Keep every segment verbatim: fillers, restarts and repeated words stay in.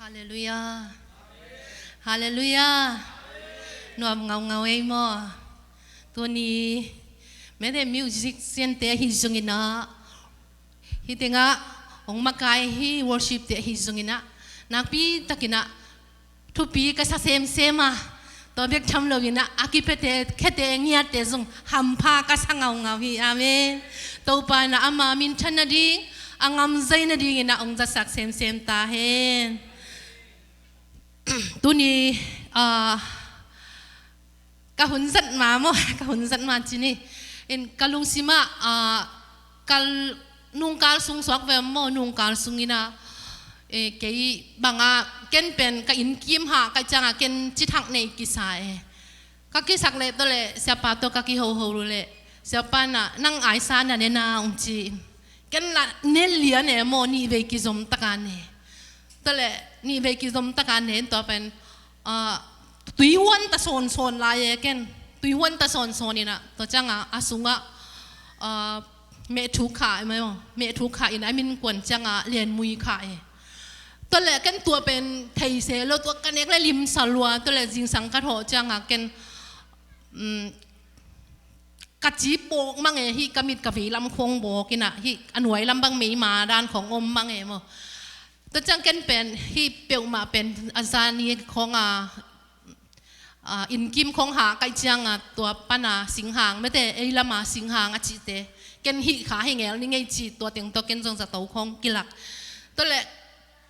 Halleluiah. Halleluiah. Nuam ngaungau ei maw? Tuni mete music siante ahi zonginah, hih tengah hong makai hi worship te ahi zonginah, nakpi takinah thupi ka sa semsem a, tua bek tham loinah a kipiate khete ngiatte zong hampha ka sa ngaungau hi. Amen. Topa inah ama minthan nading, a ngamzai nadinginah hong zasak semsem ta hen. Tuni, ah, ka hun zat ma maw, ka hun zat ma cini in ka lungsimah, ah, ka nungkal sung suak ve maw, nungkal sunginah, eh, kei banga ken pen ka innkim hah ka cianga ken cithak nei kisa e. Ka kisak leh tawh leh siapa tawh ka kihoho leh siapa inah nang aisa na ne na hong ci. Ken lah ne lian e maw, nih vei kizom taka ne. Tawh leh nih vei kizom taka ne in tua pen, ah, tuihuan ta sawnsawn lai e ken. Tuihuan ta sawnsawn inah tua cianga a sungah, ah, mehthuk kha e maw, mehthuk kha inah a min kuan cianga lianmui kha e. Tua leh ken tua pen thei se lo, tua ka nek le limsa lua, tua leh zingsang ka thawh cianga ken, um, ka ci bawk mang e, hih ka mit ka vei lam khawng bawk inah, hih a nuai lam bang meima dan khawng om mang e maw. Tua ciang ken pen hih peuhmah pen a zani khawnga, ah, innkim khawng hah kaih cianga tua pana singhang mete, ei lama singhang a cihte ken hih kha hi ngel ni ngei ci, tua teng tawh ken zong zato khawng kilak. Tua leh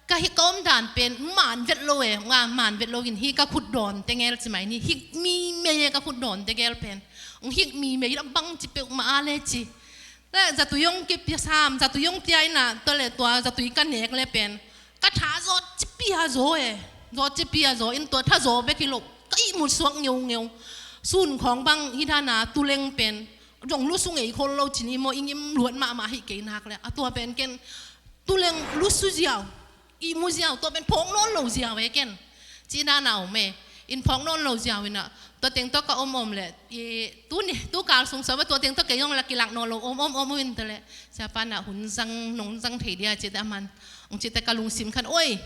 ka hih ka omdan pen man vet lo e, nga man vet loin hih ka khutdawn tengel ci mai ni, hih mi mei e ka khutdawn tengel pen. Hih mi mei a bang ci peuhmah a le ci. Le zatui hong kipia sam, zatui hong pia inah, tua le tua zatui ka nek le pen ka tha zaw cipia zaw e. Zaw cipia zaw in tua tha zaw bek hi lo, ka ihmut suak ngeungeu. Sun khawng bang hih dana tuleng pen zong lusu ngei khol lo cini maw, i ngim luat mahmah hi kei nak le a tua pen ken tuleng lusu ziau, ihmu ziau, tua pen phawk nawn lo ziau e ken. Cih dana om e. In phawk nawn lo ziau inah tua teng tawh ka om om le, i, tuni, tu kal sung sawm a tua teng tawh kei zong la kilak nawn lo om om om in tua le siapa inah hun zang, nong zang thei dia cihte a man. Hong cihte ka lungsim khan, oi,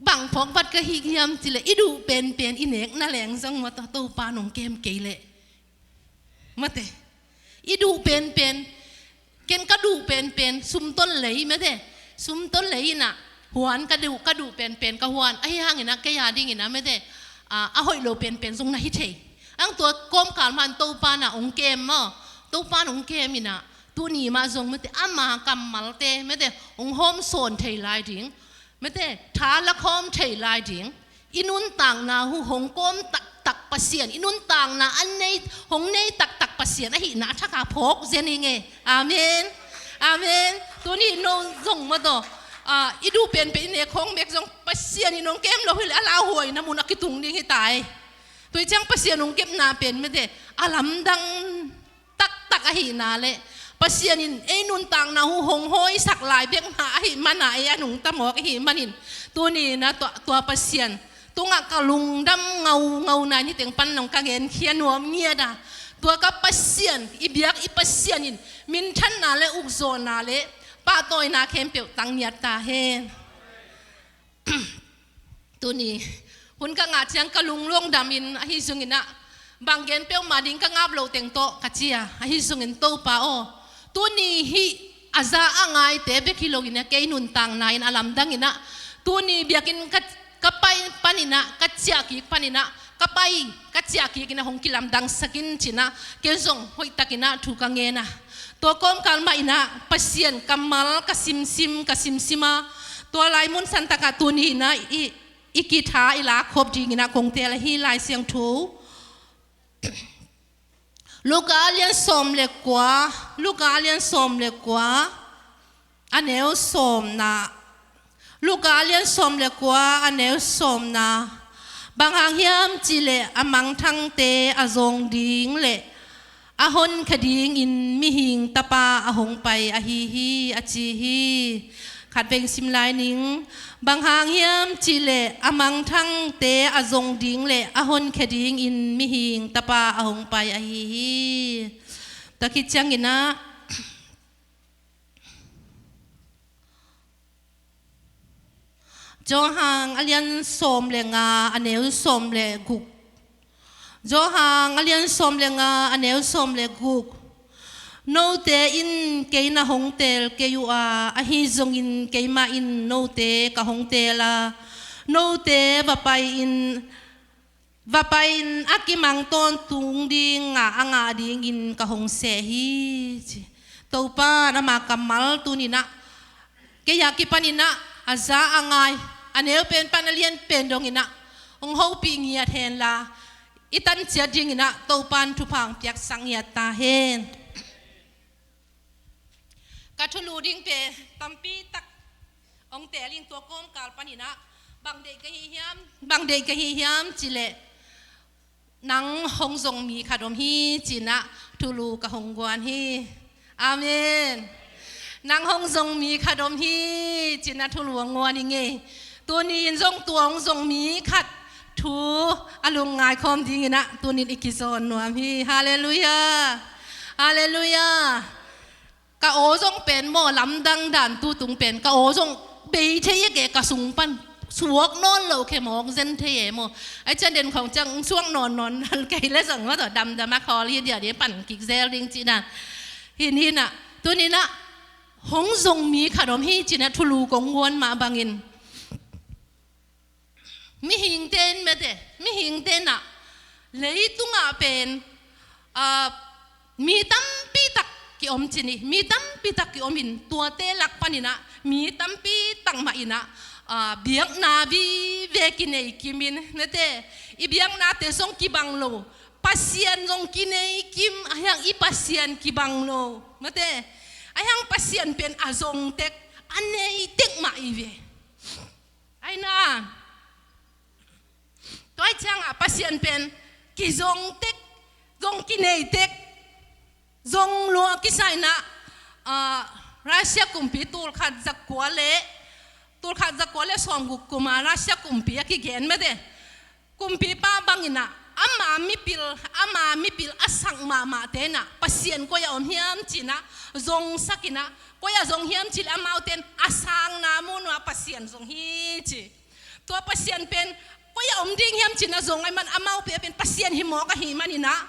bang phawk vat ka hi hiam ci le, i duh penpen i nek na leng zong maw, Topa nong kem kei leh. Mate. I duh penpen. Ken ka duh penpen sumtol lei mete. Sumtol lei inah huan ka duh, ka duh penpen ka huan. Ahi hanginah kei a dinginah mete, a, a hoih lo penpen zong na hi thei. Ang tua kawmkal man Topa inah hong kem maw. Topa inah hong kem inah tuni mah zong mete ama kammalte mete hong hawmsawn thei lai ding. Mete, tha lakhawm thei lai ding. I nuntakna uh hong kawm taktak Pasian, i nuntakna a nei, hong nei taktak Pasian ahihna a thak a phawk zen ing e. Amen. Amen. Tuni no zong maw taw, ah, i duh penpen i nek khawng bek zong Pasian in hong kem lo hi le a lauhuaina mun a kitung ding hi ta e. Tua ciang Pasian hong kepna pen mete a lamdang taktak ahihna le Pasian in ei nuntakna uh hong hawisak lai bek mah ahih mana ei a nungta mawk ahih manin tuni inah tua, tua Pasian tungah ka lungdam ngaungau na in hih teng pan nong ka genkhia nuam ngiat a, tua ka Pasian, i biak i Pasian in minthanna le ukzawhna le pahtawina khempeuh tang ngiat ta hen. Tuni hun ka ngah ciang ka lungluang damin ahi zunginah bang gen peuhmah ding ka ngap loh teng tawh ka ci a, ahi zungin Topa aw, tuni hih a za a ngaite bek hi loinah kei nuntakna in a lamdanginah tuni biakinn ka, ka pai paninah ka ciahkik paninah ka pai ka ciahkik inah hong kilamdangsak in cinah ken zong hoihtakinah thu ka ngen a, tua kawmkal mah inah Pasian kammal ka simsim, ka simsim a, tua lai mun santakah tuni inah i, i kitha i lak khop dinginah kong teel ahi Lai Siangtho. Luka a lian sawm le kua, Luka a lian sawm le kua, a neu sawmna, Luka a lian sawm le kua, a neu sawmna. Bang hang hiam cihleh a mangthangte a zong ding le a honkhia dingin mihing tapa a hong pai ahi hi, a ci hi. Khat veng sim lai ning. Bang hang hiam cihleh a mangthangte a zong ding le a honkhia dingin mihing tapa a hong pai ahi hi. Tua khit cianginah, Johan a lian sawm le nga, a neu sawm le guk. Johan a lian sawm le nga, a neu sawm le guk. Note in kei na hong teel kei uh a, ahi zongin keimah in note ka hong teel a, note va pai-in, va pai-in a kimang tawntung ding nga a ngah dingin ka hong seh hi, ci. Topa in ama kammal tuni-in ah kei a kipanin ah a za a ngai, a neu pen pan a lian pen dongin ah hong hopih ngiat hen la, i tan ciat dingin ah Topa in thupha hong piaksak ngiat ta hen. Ka thulu ding pen tampi tak hong teel ing. Tua kawmkal panin ah bang deih ka hi hiam, bang deih ka hi hiam cih leh, nang hong zong mi khat om hi ci-in ah thulu ka hong guan hi. Amen. Nang hong zong mi khat om hi ci-in ah thulu hong guan ing e. Tuni-in zong tua hong zong mi khat thu a lungngai khawm dingin ah tuni-in i kizawn nuam hi. Halleluiah. Halleluiah. Ka aw zong pen maw, lamdang dan tu tung pen ka aw zong bei thei e, ka sung pan suak nawn lo khe mawk zen thei e maw. Ai cian den khong ciang suak nawn nawn kei le zong maw, damdam a khawl hi dia dia pan kik zel ding cih dan. Hin hin ah, tuni-in ah hong zong mi khat om hi ci-in ah thulu kong guan mah bangin, mihingte in mete, mihingte in ah leitungah pen, ah, mi tampi tak ki-om ci ni, mi tampi tak ki-om in, tuate lak panin ah mi tampi tak mah in ah, ah, biakna vive kinei kim in, mete, i biaknate zong kibang lo, Pasian zong kinei kim, a hiang i Pasian kibang lo, mete, a hiang Pasian pen a zong tek, a nei tek mah i ve. Ai na. Tua ahih ciangah Pasian pen kizong tek, zong kinei tek, zong lua kisa in ah, ah, Russia kumpi tulkhat zakua le, tulkhat zakua le sawmguk kum a Russia kumpi a kigen mete. Kumpipa bangin ah ama mipil, ama mipil a sak mahmahte in ah Pasian koi-ah om hiam ci-in ah zongsak in ah, koi-ah zong hiam cih leh amaute in a sangna mun uah Pasian zong hi ci. Tua Pasian pen koi-ah om ding hiam ci-in ah zong ahih man, amaute pen Pasian hi mawk ahih manin ah,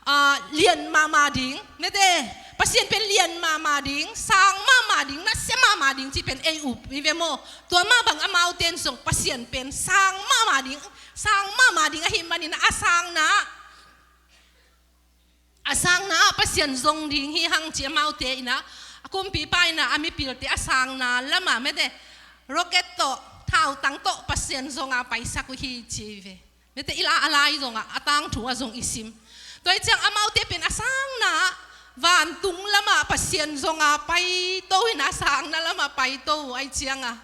ah, lian mahmah ding, mete, Pasian pen lian mahmah ding, sang mahmah ding, nasia mahmah ding cih pen ei up hi ve maw. Tua mah bang amaute in zong Pasian pen sang mahmah ding, sang mahmah ding ahih manin ah a sangna, a sangna ah Pasian zong ding hi hang ci amaute in ah, a kumpipa in ah a mipilte a sangna lamah mete, rocket tawh, thautang tawh Pasian zong a paisak uh hi ci ve. Mete, i la a lai zongah a tangthu ah zong i sim. Tua ahih ciang amaute pen a sangna ah vantung lamah Pasian zong a paito in a sangna lamah paito uh ahih ciangah.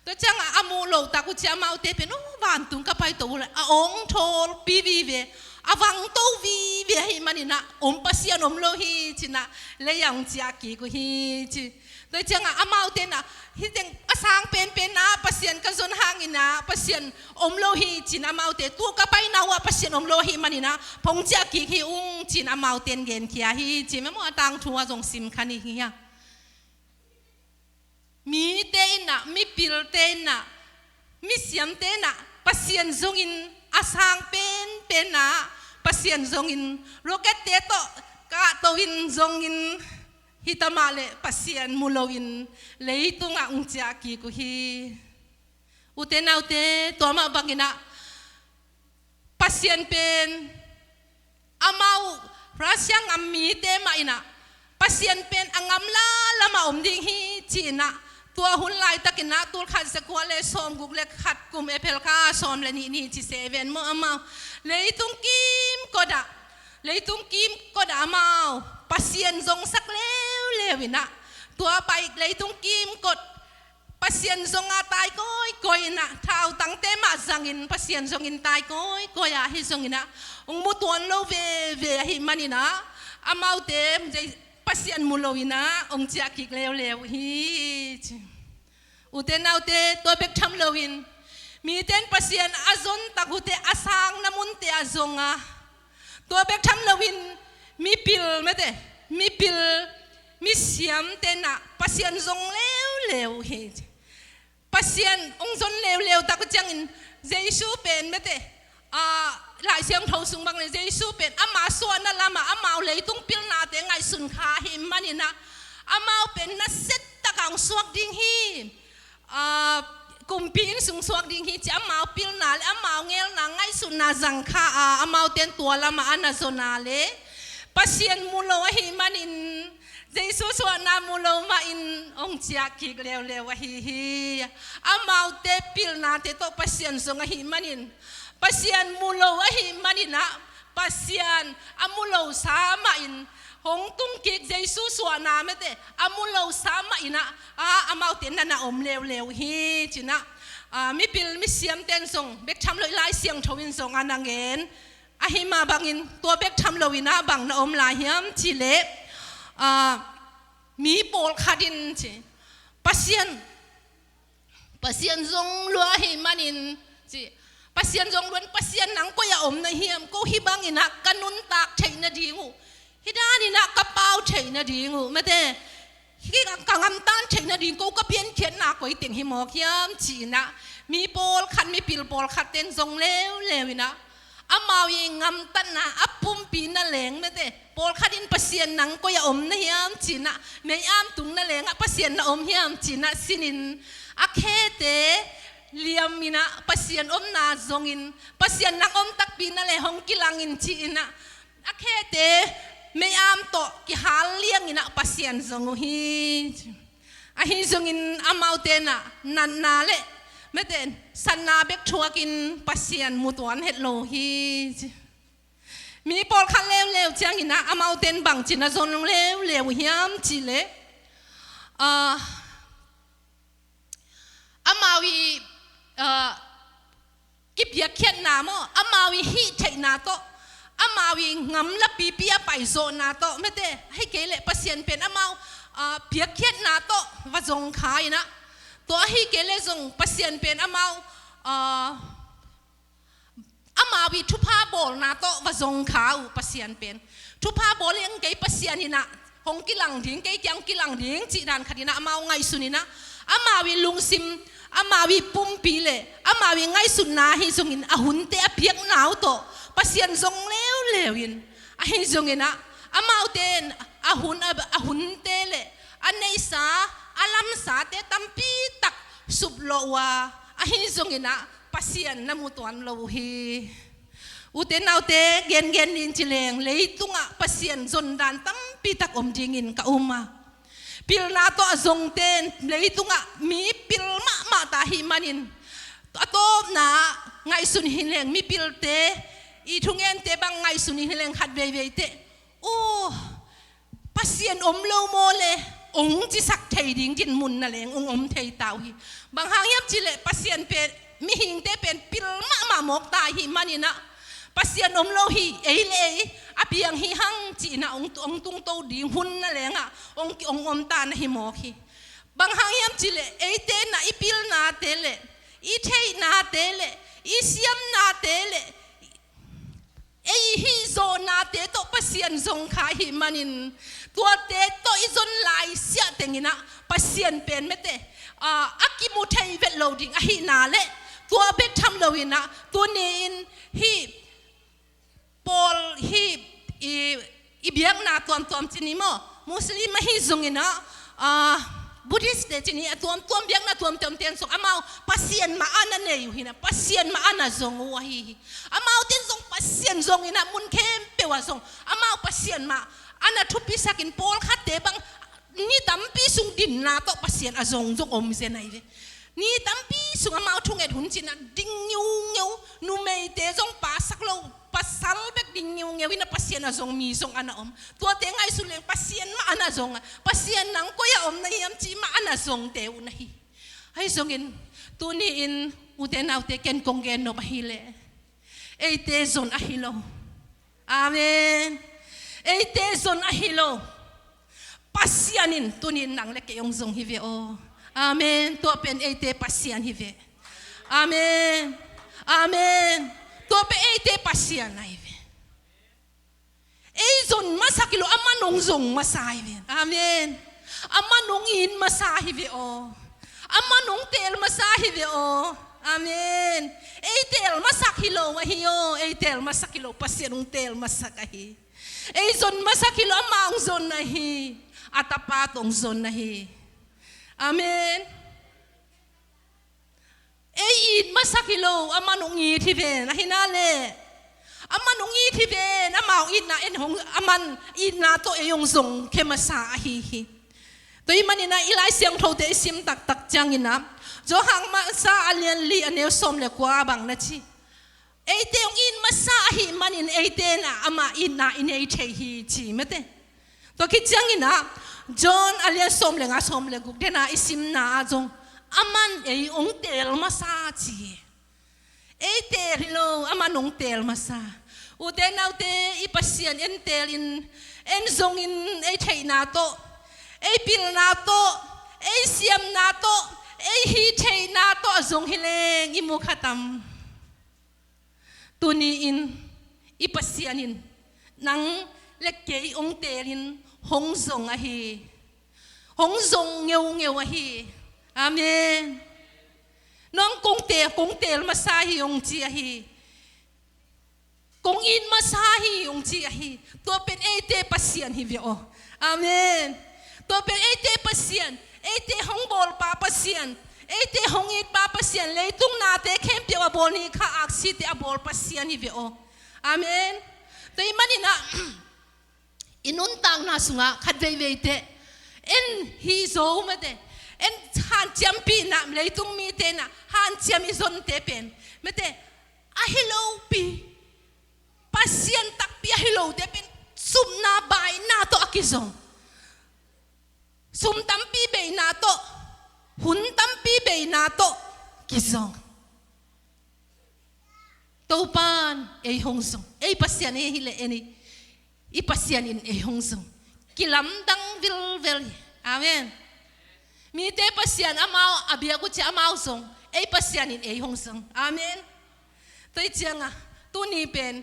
Tua ciangah a muh loh tak uh ciang amaute pen, oh, vantung ka paito uh leh a ong thawlpi vive, a vangto vive ahih manin ah om Pasian om lo hi ci-in ah lei-ah hong ciah kik uh hi ci. Tua ciangah amaute in ah, hih teng a sang penpen ah Pasian ka zon hangin ah Pasian om lo hi ci-in amaute, tu ka paina uh ah Pasian om lo ahih manin ah hong ciah kik hi ung ci-in amaute in genkhia hi ci. Mete maw, a tangthu ah zong sim kha ni hi a. Mite in ah, mipilte in ah, misiamte in ah Pasian zongin, a sang penpen ah Pasian zongin, rocket-te tawh kahto-in zongin, hi ta mah leh Pasian mu loin leitungah hong ciah kik uh hi. Ute naute, tua mah bangin ah Pasian pen amau Russia ngam mite mah in ah Pasian pen a ngam la lamah om ding hi ci-in ah, tua hun laitakin ah tulkhat zakua le sawmguk le khat kum April kha sawm le nih ni ci seven maw, amau leitung kimkot ah, leitung kimkot ah amau Pasian zongsak leuleu in ah, tua pai leitung kimkot Pasian zong a tai kawikawi in ah, thautangte mah zangin Pasian zongin tai kawikawi ah, ahi zongin ah hong mu tuan lo veve ahih manin ah, amaute Pasian mu loin ah hong ciah kik leuleu hi ci. Ute naute, tua bek tham loin mite in Pasian a zon tak uh teh a sangna munte ah zong a, tua bek tham loin mipil, mete, mipil, misiamte in ah Pasian zong leuleu hi. Pasian hong zon leuleu tak uh ciangin Jesu pen mete, ah, Lai Siangtho sung bang le Jesu pen ama suahna lamah amau leitung pilnate ngaihsun kha ahih maninah amau pen nasia takin hong suak ding hi. Ah, kumpi inn sung suak ding hi ci amau pilna le amau ngelna ngaihsutna zang kha a, amaute in tua lamah a na zon a le Pasian mu lo ahih manin Jesu suahna mu lo mahin hong ciah kik leuleu ahi hi. Amaute pilnate tawh Pasian zong ahih manin, Pasian mu lo ahih maninah Pasian a mu lo sa mahin hong tung kik Jesu suahna mete a mu lo sa mahinah, ah, amaute na na om leuleu hi cinah, ah, mipil misiamte in zong bek tham lo i Lai Siangtho in zong a na ngen. Ahi mah bangin tua bek tham loinah bang na om lai hiam cih leh, ah, mi pawlkhat in ci, Pasian, Pasian zong lua ahih manin ci, Pasian zong luan, Pasian nang koi ah om na hiam, ko hih banginah ka nuntak theih nading uh, hih daninah ka pau theih nading uh mete, hih ka ngamtan theih nading ko ka piankhiatna koi teng hi mawk hiam cinah, mi pawlkhat, mipil pawlkhatte in zong leuleu inah amau i ngamtatna a pumpi na leng mete, pawlkhat in Pasian nang koi ah om na hiam cinah, mei-am tung na lengah Pasian na om hiam cinah sinin a khete liaminah Pasian omna zongin, Pasian nang om takpi na le hong kilangin ci-inah a khete mei-am tawh kihal lianginah Pasian zong uh hi. Ahi zongin amaute inah natna le mete satna bek thuakin Pasian mu tuan het lo hi. Mi pawlkhat leuleu cianginah amaute in bangci na zon leuleu uh hiam cih leh, ah, amau i, ah, kipiakkhiatna maw, amau i hih theihna tawh, amau i ngamla pipi a paizawhna tawh mete, ahih kei leh Pasian pen amau, ah, piakkhiatna tawh va zong kha inah, tua ahih kei leh zong Pasian pen amau, ah, amau i thupha bawlna tawh va zong kha uh Pasian pen. Thupha bawl ing, kei Pasian inah hong kilang ding, kei kiang kilang ding cih dan khat inah amau ngaihsun inah, amau i lungsim, amau i pumpi le amau i ngaihsutna ahi zongin a hunte a piakna uh tawh Pasian zong leuleu in, ahi zonginah amaute in a hun, a, a hunte le a neihsa, a lamsate tampi tak suplawh uh a, ahi zonginah Pasian na mu tuan lo uh hi. Ute naute, gengen nin ci leng leitungah Pasian zon dan tampi tak om dingin ka um a, pilna tawh a zongte in leitungah mi pil mahmah ta ahih manin, a tawpna ngaihsun hi leng, mipilte i thungente bang ngaihsun hi leng khat veivei teh, oh, Pasian om lo maw le, ong cisak thei ding dinmun na leng ong om thei ta uh hi. Bang hang hiam cih leh Pasian pen, mihingte pen pil mahmah mawk ta ahih maninah, Pasian om lo hi, ei le ei a piang hi hang ci-inah ong, ong tungto ding hun na lengah ong, ong om ta na hi mawk hi. Bang hang hiam cih leh eite inah i pilnate le i theihnate le i siamnate le ei hih zawhnate tawh Pasian zong kha ahih manin, tuate tawh i zon lai siah tenginah Pasian pen mete, ah, a kimu thei vet lo ding ahihna le, tua bek tham loinah tuni-in hih pawl hih i, i biakna tuamtuam ci ni maw, Muslim ahi zonginah, ah, Buddhist te ci ni, a tuamtuam, biakna tuamtuamte in zong amau Pasian mah a na nei uh hinah, Pasian mah a na zong uh ahi hi. Amaute in zong Pasian zonginah mun khempeuh ah zong amau Pasian mah a na thupisakin, pawlkhatte bang ni tampi sung dinna tawh Pasian a zong zong om zen ahi ve. Ni tampi sung amau thunget hun cinah ding ngiungeu, numeite zong pasak lo, pasal bek ding ngiungeu inah Pasian a zong mi zong a na om. Tuate ngaihsun leng Pasian mah a na zong a, Pasian nang koi ah om na hiam cih mah a na zongte uh na hi. Ahi zongin tuni-in ute naute, ken kong gen nop ahih leh, eite zon ahi lo. Amen. Eite zon ahi lo. Pasian in tuni-in nang le kei hong zong hi ve aw. Amen. Tua pen eite Pasian hi ve. Amen. Amen. Tua pen eite Pasian ahi ve. Ei zon masak hi lo, aman hong zong masa hi ve. Amen. Aman hong it masa hi ve aw. Aman hong teel masa hi ve aw. Amen. Ei teel masak hi lo ahi aw. Ei teel masak hi lo, Pasian hong teel masak ahi. Ei zon masak hi lo, ama hong zon ahi. A Tapa tawh hong zon ahi. Amen. Ei it masak hi lo, aman hong it hi ven, ahi na le. Aman hong it hi ven, amau itna en hong, aman itna tawh ei hong zong khia masa ahi hi. Tua ahih manin ah i Lai Siangthote i sim taktak ciangin ah, Johan masa a lian li a neu sawm le kua bang na ci. Eite hong it masa ahih manin eite in ah ama itna i nei thei hi ci mate. Tua khit ciangin ah, John a lian sawm le nga, sawm le guk den a i simna ah zong, aman ei hong teel masa ci hi. Ei teel hi lo, aman hong teel masa. Ute naute, i Pasian en teelin, en zongin ei theihna tawh, ei pilna tawh, ei siamna tawh, ei hih theihna tawh a zong hi leng i mu kha tam. Tuni-in i Pasian in nang le kei hong teelin hong zong ahi. Hong zong ngeungeu ahi. Amen. Nang kong teel, kong teel masa hi hong ci ahi. Kong it masa hi hong ci ahi. Tua pen eite Pasian hi ve aw. Amen. Tua pen eite Pasian, eite hong bawlpa Pasian, eite hong itpa Pasian, leitung nate khempeuh a bawl ni kha aksite a bawl Pasian hi ve aw. Amen. Tua ahih manin ah, i nuntakna sungah khat veiveite en hih zo mate, en hanciampihna, leitung mite in ah hanciam i zonte pen mate, ahi lopi, Pasian takpi ahi lote pen supna baina tawh a kizong. Sum tampi beina tawh, hun tampi beina tawh kizong. Topa'n ei hong zong. Ei Pasian ei hi leh en hi. I Pasian in ei hong zong. Kilamdang vilvel hi. Amen. Mite Pasian amau a biak uh ciang amau zong. Ei Pasian in ei hong zong. Amen. Tua ahih ciangah, tuni pen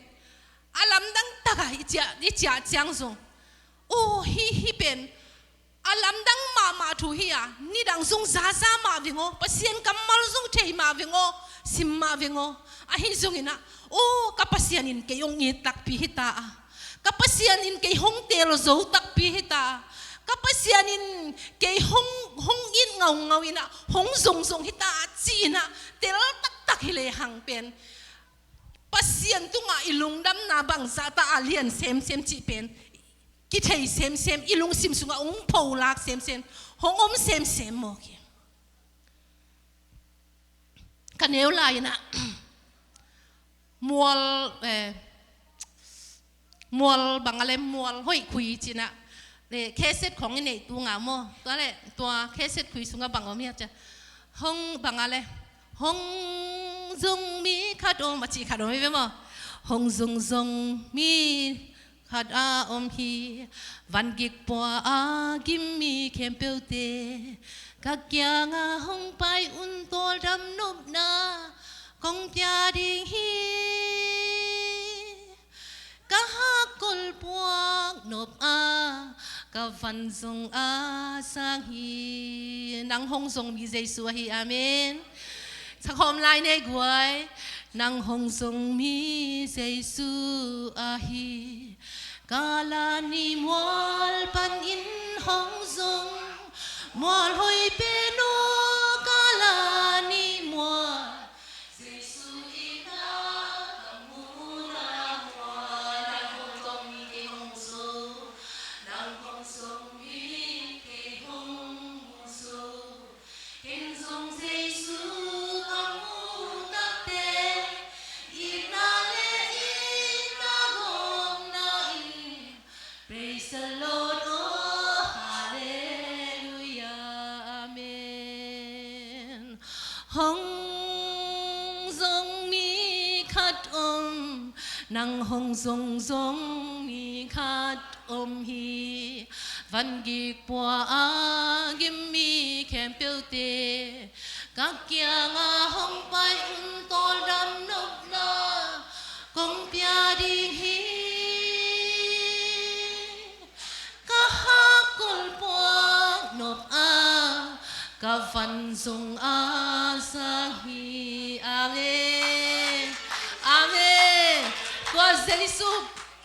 a lamdang takah i ciah, i ciah ciang zong, oh, hih, hih pen a lamdang mahmah thu hi a, nidang zong zaza mah veng aw, Pasian kammal zong thei mah veng aw, sim mah veng aw. Ahi zongin ah, oh, ka Pasian in kei hong it takpi hi ta a, ka Pasian in kei hong teel zo takpi hi ta a, ka Pasian in kei hong, hong it ngaungau in ah, hong zongzong hi ta a, ci-in ah tel taktak hi lehang pen Pasian tungah i lungdamna bangzah ta a lian semsem cih pen kithei semsem, i lungsim sungah hong pholak semsem, hong om semsem mawk hi. Ka neu lai-in ah, mual, eh, mual bang a le, mual hoih khui ci-in ah, le, cassette khawng i neih tung a maw, tua le, tua cassette khui sungah bang om hiam cih leh, hong, bang a le, hong zong mi khat om, a cih khat om hi ve maw. Hong zong zong mi khat a om hi, van gik pua a gim mi khempeuhte, ka kiangah hong pai un, tawldam nopna kong pia ding hi. Ka hakkol puak nop a, ka van zong a sang hi. Nang hong zong mi Jesu ahi. Amen. Sakhawm lai nei guai. Nang hong zong mi Jesu ahi. Kalani mual panin hong zong, mual hoih pen aw, Kalani mual. Jesu i ka ka mu na mual, nang hong zong mi kei hong zong, nang hong zong mi kei hong mu zong. Ken zong Jesu ka mu takte, itna le itna gawmna in, praise the Lord, oh, hallelujah, amen. Hong zong mi khat om, nang hong zong zong mi khat om hi. Van gik pua a gim mi khempeuhte, ka kiangah hong pai un, tawldam nopna kong pia ding hi. Ka hakkol puak nop a, Ka van zong a zang hi. Amen. Amen. Tua Jesu,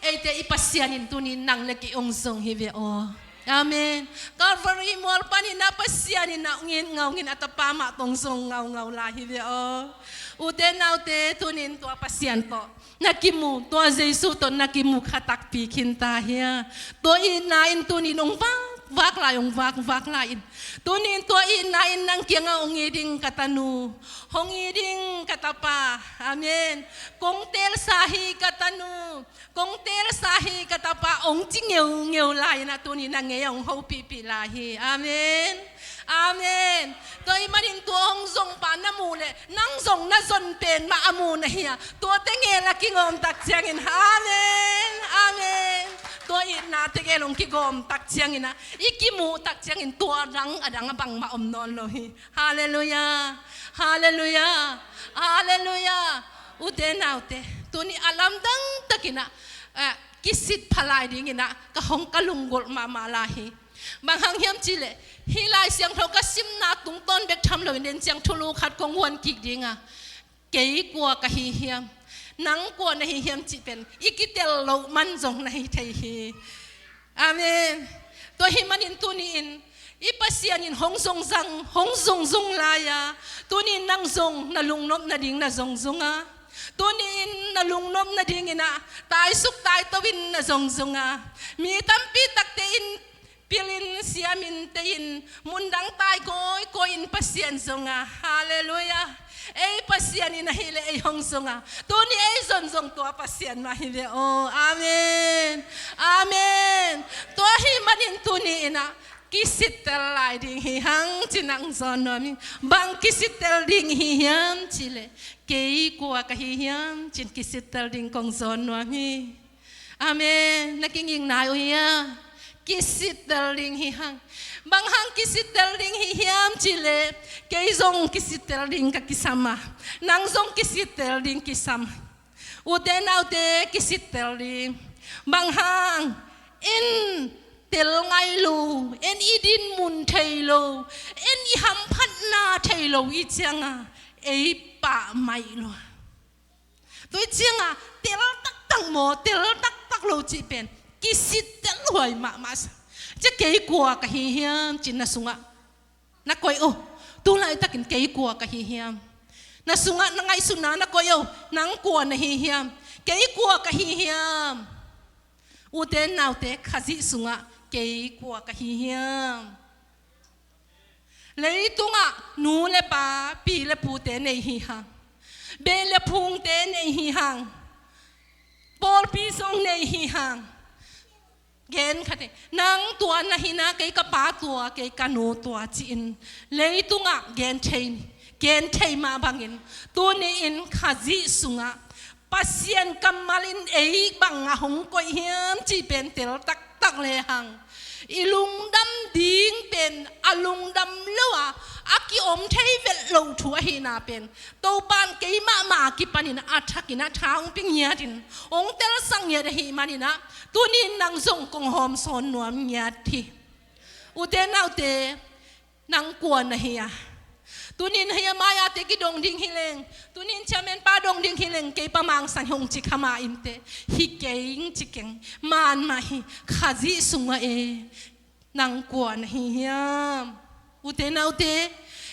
eite i Pasian in tuni in nang le kei hong zong hi ve aw. Amen. Calvary mual panin a Pasian in a hong it ngaungin a Tapa mah tawh hong zong ngaungau lai hi ve aw. Ute naute, tuni in tua Pasian tawh na kimu, tua Jesu tawh na kimu kha takpi khin ta hia. Tua itna in tuni in hong vakvak lai, hong vakvak lai in. Tuni in tua itna in nang kiangah hong it ding ka tanu, hong it ding ka tapa. Amen. Kong teelsa hi ka tanu, kong teelsa hi ka tapa, hong ci ngeungeu lai in a tuni in a ngei a hong hopihpih lai hi. Amen. Amen. Tua ahih manin tua hong zongpa na muh leh nang zong na zon pen mah a mu na hi a, tuate gel a kigawm tak ciangin. Amen. Amen. Tua itnate gel hong kigawm tak ciangin a, i kimuh tak ciangin tua dang a dang a bangmah om nawn lo hi. Halleluiah. Halleluiah. Halleluiah. Ute naute, tuni a lamdang takin a, eh, kisit pha lai dingin a ka hong, ka lunggulh mahmah lai hi. Bang hang hiam cih leh, hih Lai Siangtho ka simna tungtawn bek tham loin den ciang thulu khat kong huan kik ding a, kei kua ka hi hiam, nang kua na hi hiam cih pen i kitel loh man zong na hi thei hi. Amen. Tua ahih manin tuni in i Pasian in hong zongzang, hong zongzung lai a, tuni in nang zong na lungnop nading na zongzung a, tuni in na lungnop nadingin a taisuk taito in na zongzung a, mi tampi takte in pil in, siam in, tei in, mundang tai kawikawi in Pasian zong a. Halleluiah. Ei Pasian in ahih leh ei hong zong a, tuni ei zon zong tua Pasian mah hi ve aw. Amen. Amen. Tua ahih manin tuni in a kisittel lai ding hi hang ci-in hong zawn nuam hi. Bang kisittel ding hi hiam cih leh, kei kua ka hi hiam ci-in kisittel ding kong zawn nuam hi. Amen. Na kinging nai uh hia? Kisittel ding hi hang. Bang hang kisittel ding hi hiam cih leh, kei zong kisittel ding ka kisam a, nang zong kisittel ding kisam. Ute naute, kisittel ding. Bang hang, en tel ngai lo, en i dinmun thei lo, en i hamphatna thei lo i ciang a, ei pammaih lo. Tua i ciang a, tel taktak maw, tel taktak lo cih pen kisittel huai mahmah sa. Cia kei kua ka hi hiam ci-in na sungah na koih uh. Tu laitakin kei kua ka hi hiam? Na sungah na ngaihsutna na koih uh. Nang kua na hi hiam? Kei kua ka hi hiam? Ute naute, Khazih sungah kei kua ka hi hiam? Leitungah nu le pa, pi le pute nei hi hang, beh le phungte nei hi hang, pawlpi zong nei hi hang. Gen khat hi, nang tua na hi na, kei ka pa tua, kei ka nu tua ci-in leitungah gen thei, gen thei mah bangin, tuni in Khazih sungah Pasian kammal in ei bang a hong koih hiam cih pen tel taktak lehang, i lungdam ding pen a lungdam lo a, a kiom thei vet loh thu ahihna pen Topa in keimah mah kipanin a thakin a tha hong pia ngiatin hong telsak ngiat ahih manin ah, tuni in nang zong kong hawmsawn nuam ngiat hi. Ute naute, nang kua na hi a? Tuni in hih a mai-ate kidong ding hi leng, tuni in chairman pa dong ding hi leng, kei Pa Mang Sang hi ung ci kha mah inteh, hi keng ci keng, man mah hi. Khazih sungah e, nang kua na hi hiam? Ute naute,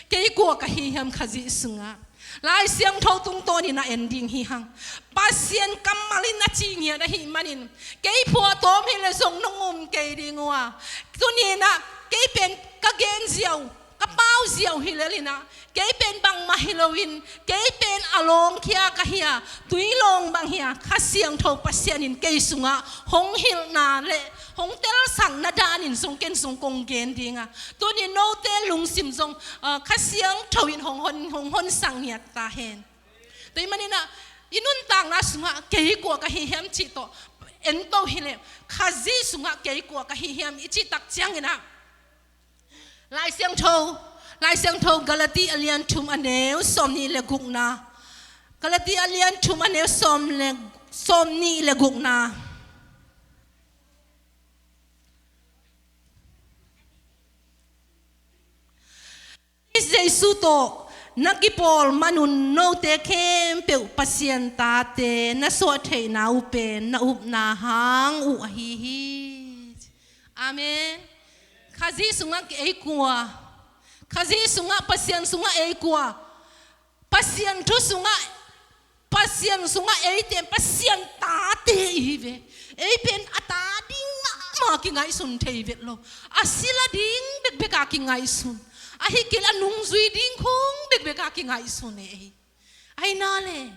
kei kua ka hi hiam Khazih sungah? Lai Siangtho tungtawnin a en ding hi hang. Pasian kammal in a ci ngiat ahih manin, kei phuahtawm hi leh zong nong um kei ding uh a, tuni in ah kei pen ka gen ziau, ka pau ziau hi lel in ah, kei pen bangmah hi loin, kei pen a lawngkhia ka hi a, tui lawng bang hi a, Kha Siangtho Pasian in kei sungah hong hilhna le hong telsakna danin zong ken zong kong gen ding a, tuni note lungsim zong, ah, Kha Siangtho in hong hon, hong honsak ngiat ta hen. Tua ahih manin ah, i nuntakna sungah kei kua ka hi hiam cih tawh ento hi leh, Khazih sungah kei kua ka hi hiam i cih tak ciangin ah, Lai Siangtho, Lai Siangtho Galati a lian thum a neu sawmnih le gukna. Galati a lian thum a neu sawm le, sawmnih le gukna. Jesu tawh na kipawl manun note khempeuh Pasian tate na suah theihna uh pen na upna hang uh ahi hi. Amen. Khazih sungah ei kua, Khazih sungah, Pasian sungah ei kua, Pasian thu sungah, Pasian sungah eite Pasian tate i hi ve. Ei pen a ta ding mahmah kingaihsun thei vet lo. A sila ding bekbek a kingaihsun. Ahi kei leh a nungzui ding khong bekbek a kingaihsun e ei. Ahi na le,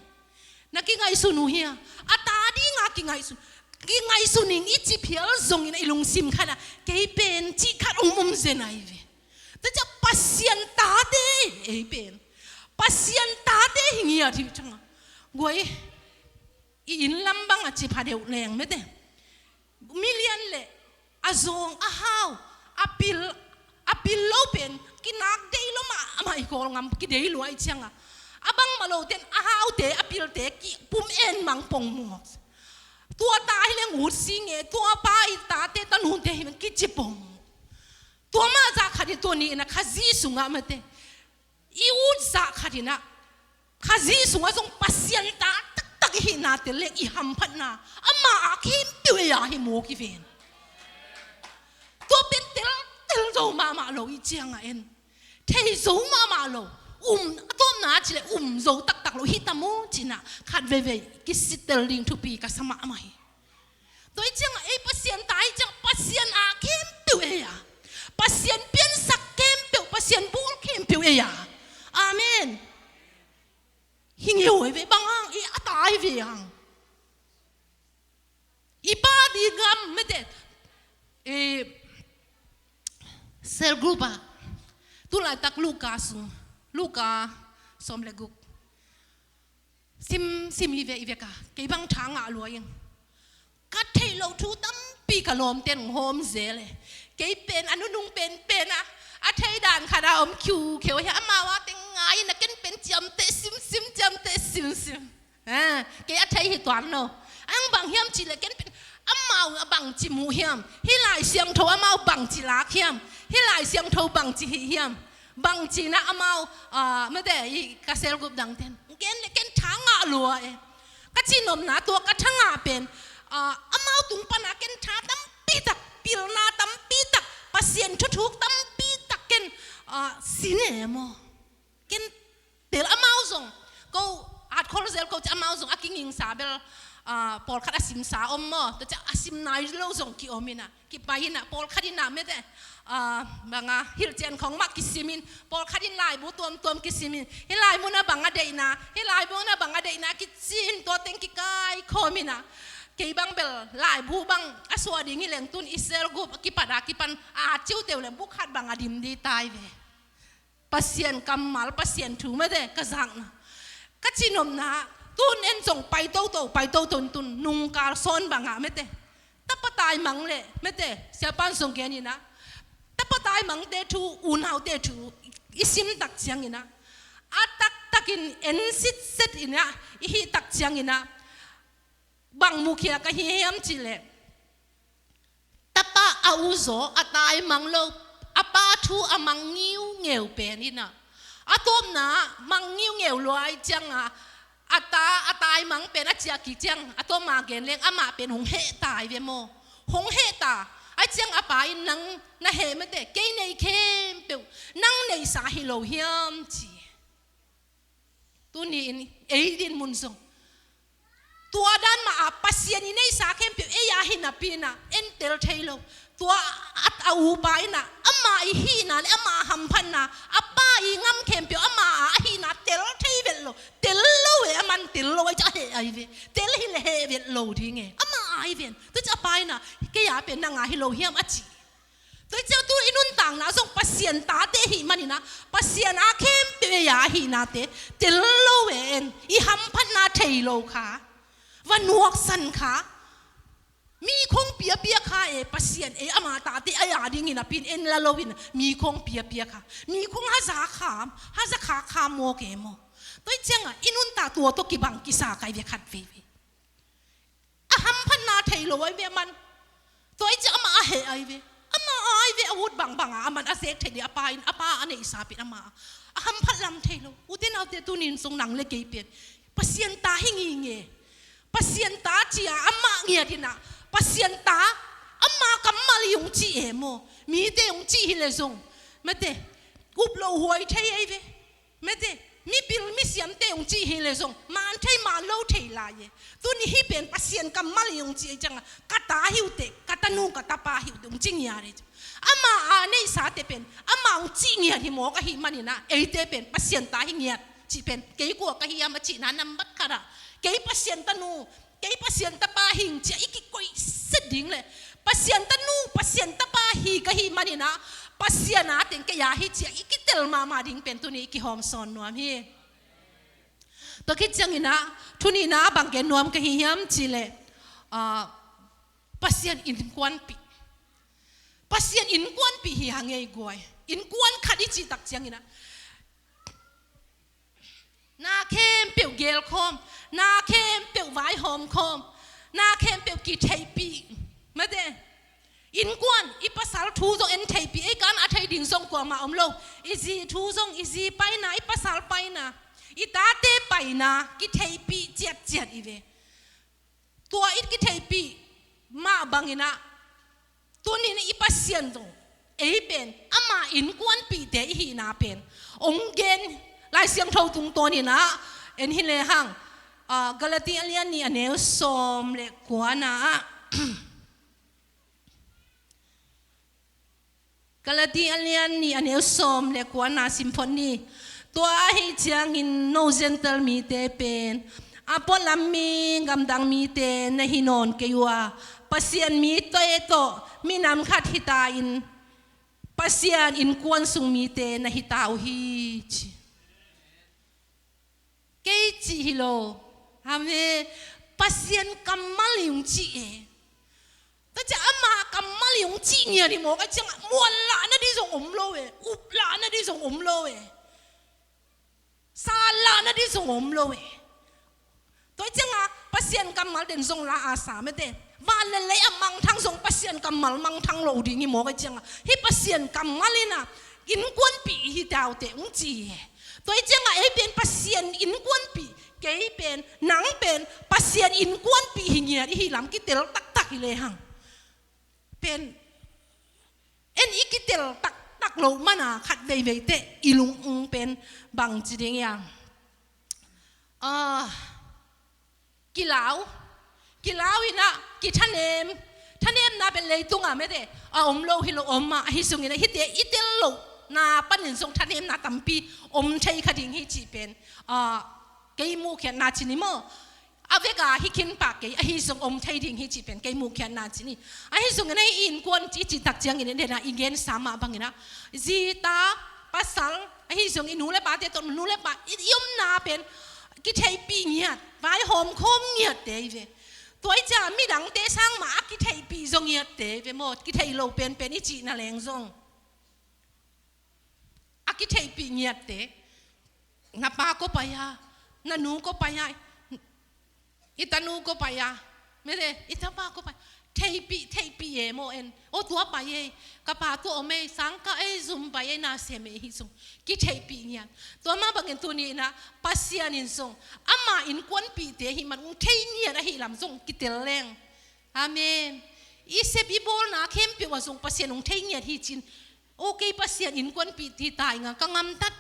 na kingaihsun uh hia? A ta ding a kingaihsun. Kingaihsun ing i ci phial zongin i lungsim khatah kei pen cih khat om om zen ahi ve. Tua ciang Pasian tate ei pen, Pasian tate hi ngiat hi ciangah, guai, i inn lam bang a ci pha deuh leng mete, milian le a zawng a hau, a pil, a pil lo pen kinak dei lo mahmah i Kawl ngam kidei lua i ciangah, a bangmah lo ten a haute a pilte kipum en mang pongmawk. Tua ta hi leng ut si nge, tua pa i tate tanute hi leng kici pongmawk. Tua mah zah khat in tua ni in a Khazih sungah mate, i ut zah khat in a Khazih sungah zong Pasian ta taktak i hihna tel leng i hamphatna amah a khempeuh ei a hi mawk i ven. Tua pen teltel zo mahmah lo i ciangah en, thei zo mahmah lo, um, a tawpna ci leh um zo taktak lo hi ta maw ci-in a khat veivei kisitel ding thupi ka sa mahmah hi. Tua i ciangah ei Pasian ta i ciangah Pasian a khempeuh ei a, Pasian piansak khempeuh, Pasian bawl khempeuh ei a. Amen. Hi ngeu ei ve, bang hang i a ta i ve hang. I pa di ngam mete, eh, cell group ah, tu laitak Luka sung, Luka sawm le guk. Sim, sim hi ve, i vek a, kei bang tha ngah lua ing. Ka theih loh thu tampi ka lawmte'n hong hawm zel e. Kei pen a nunung penpen a, a thei dan khat a om khiukheu hi a, amau a teng ngai in a ken pen ciamteh simsim, ciamteh simsim. Ah, kei a thei hi tuan lo. A hang bang hiam cih leh ken pen amau a bangci mu hiam? Hih Lai Siangtho amau bangci lak hiam? Hih Lai Siangtho bangci hih hiam? Bangci in a amau, ah, mate, i ka cell group dangte'n gen leh ken tha ngah lua e. Ka cihnopna tua ka tha ngah pen, ah, amau tung pan a ken tha tampi tak, pilna tampi tak, Pasian thuthuk tampi tak ken, ah, sin e maw. Ken tel amau zong, ko at khol zel ko ci amau zong a kingingsa bel, ah, pawlkhat a simsa om maw. Tua ci a sim nai lo zong kiom in a, kipai in a, pawlkhat in a mete, ah, bang a hilhcian khong mah kisim in, pawlkhat in laibu tuamtuam kisim in, hih laibu na bang a deihna, hih laibu na bang a deihna kici in tua teng kikai khawm in a. Kei bang bel laibu bang a suah ding hi leng tun i cell group kipat a kipan a ciu teu leng bu khat bang a dim di tai ve. Pasian kammal, Pasian thu mate ka zakna. Ka cihnopna, tun en zong pai toto, pai toto in tun nungkal sawn bang a mate, tapa taimang le mate, siapa'n zong gen in a, tapa taimangte thu, unaute thu i sim tak ciang in a, a taktak in en sitset in a, i hih tak ciang in a, bang mukhia ka hi hiam cih leh, tapa a u zaw a taimang lo, a pa thu a mang ngiungeu pen in a, a tawpna mang ngiungeu lua i ciang a, a ta a taimang pen a ciah kik ciang a tawpna gen leng amah pen hong heh ta hi ve maw. Hong heh ta. A ciang a pa in nang na heh mate, kei nei khempeuh nang neihsa hi lo hiam ci. Tuni in ei din mun zong tua dan mah a Pasian i neihsa khempeuh ei a hi napi in a en tel thei lo. Tua a, a upa in a ama i hihna le ama a hamphatna, a pa i ngam khempeuh ama a ahihna tel thei vet lo. Tel lo e, aman tel lo ahi ci a heh ahi ve. Tel hi le heh vet lo ding e, ama a ahi ven. Tua ci a pa in a kei a pen nang a hi lo hiam a ci. Tua hi ciang tu i nuntakna zong Pasian tate ahih manin a, Pasian a khempeuh ei a ahihnate tel lo e en, i hamphatna thei lo kha, va nuaksan kha, mi khong piapia kha e, Pasian ei ama tate a ya dingin a pin en la lo in mi khong piapia kha, mi khong haza kham, haza kha kham mawk e maw. Tua hi ciang a i nuntak tua tawh kibang kisa kai ve khat veve. A hamphatna thei lo ahi ve aman. Tua hi ciang amah a heh ahi ve. Amah a ahi ve, a mut bangbang a, aman a zek thei ding a pa in, a pa a neihsa pen ama a hamphat lam thei lo. Ute naute, tuni in zong nang le kei pen Pasian ta hi nginge. Pasian ta ci-a amah ngiat in ah, Pasian ta, ama kammal hi ung ci e maw. Mite ung ci hi le zong, mate, up lo huai thei ei ve. Mate, mipil misiamte ung ci hi le zong, man thei man lo thei lai e. Tuni hih pen Pasian kammal hi ung ci ei ciangah, ka ta hi uh teh, ka tanu ka tapa hi uh teh ung ci ngiat ei. Ama a neihsate pen ama ung ci ngiat hi mawk ahih manin ah, eite pen Pasian ta hi ngiat cih pen, kei kua ka hiam a cihna nambat khat ah, kei Pasian tanu, kei Pasian tapa hi ing ci-a i kikoihset ding le Pasian tanu, Pasian tapa hi ka hih manin ah, Pasian a teng kei a hi ci-a i kitel mahmah ding pen tuni i kihawmsawn nuam hi. Tua khit ciangin ah, tuni in ah bang gen nuam ka hi hiam cih leh, ah, Pasian innkuanpih. Pasian innkuanpih hi hang ei guai. Innkuan khat i cih tak ciangin ah, na khempeuh gelkhawm, na khempeuh vaihawm khawm, na khempeuh kitheihpih. Mate, innkuan, i pasal thu zong en theihpih, ei kan a thei ding zong kuamah om lo. I zi thu zong, i zi paina, i pasal paina, i tate paina kitheihpih ciatciat i ve. Tua i kitheihpih mah bangin ah, tuni in i Pasian zong, ei pen ama innkuanpihte i hihna pen ong gen. Lai Siangtho tungtawn in ah, en hi le hang, ah, Galati a lian nih a neu sawm le kuana ah, Galati a lian nih a neu sawm le kuana sim phot ni. Tua ahih ciangin no Gentile mite pen a pualam mi, gamdang mite na hi nawn kei uh a, Pasian mite tawh minam khat hi ta in, Pasian innkuan sung mite na hi ta uh hi, ci. Kei cih hi lo. Amen. Pasian kammal hi ung ci e. Tua ciang ama kammal hi ung ci ngiat hi mawk a ciangah, muan lahna ding zong om lo e. Up lahna ding zong om lo e. Sa lahna ding zong om lo e. Tua ciangah Pasian kammal den zong la a sa mate, van le lei a mangthang zong Pasian kammal mangthang lo ding hi mawk a ciangah, hih Pasian kammal in ah innkuanpih i hi ta uh teh ung ci e. Tua ciangah ei pen Pasian innkuanpih, kei pen, nang pen Pasian innkuanpih hi ngiat i hih lam kitel taktak hi le hang. Pen en i kitel taktak loh mana khat veivei teh i lung ung pen bang ci ding hiam? Ah, kilau, kilau in ah kithanem, thanemna pen leitungah mate a om lo hi lo, om ah, ahi zongin ah hihte i tel lohna panin zong thanemna tampi om thei kha ding hi cih pen, ah, kei muhkhiatna ci ni maw. A vek a hi khin pah kei, ahi zong om thei ding hi cih pen kei muhkhiatna ci ni. Ahi zongin ah i innkuan ci, cih tak ciangin ah, den ah i gensa mah bangin ah, zi, ta, pasal, ahi zong i nu le pate tawh, nu le pa i, i omna pen kitheihpih ngiat, vaihawm khawm ngiatte i ve. Tua i ciah midangte sang mah a kitheihpih zong ngiatte i ve maw, kitheih lo penpen i cihna leng zong. A kitheihpih ngiatte, na pa kua pai a, na nu kua pai a, i tanu kua pai a, mete, i tapa kua pai, theihpih, theihpih e maw en, o tua pai e, ka pa tua om e, sangkah e, zum pai e, na sem e, hi zong kitheihpih ngiat. Tua mah bangin tuni in ah Pasian in zong ama innkuanpihte hi man ung thei ngiat ahi lam zong kitel leng. Amen. I sep i bawlna khempeuh ah zong Pasian ung thei ngiat hi cin. O kei Pasian innkuanpih hi ta ing a, ka gamtat,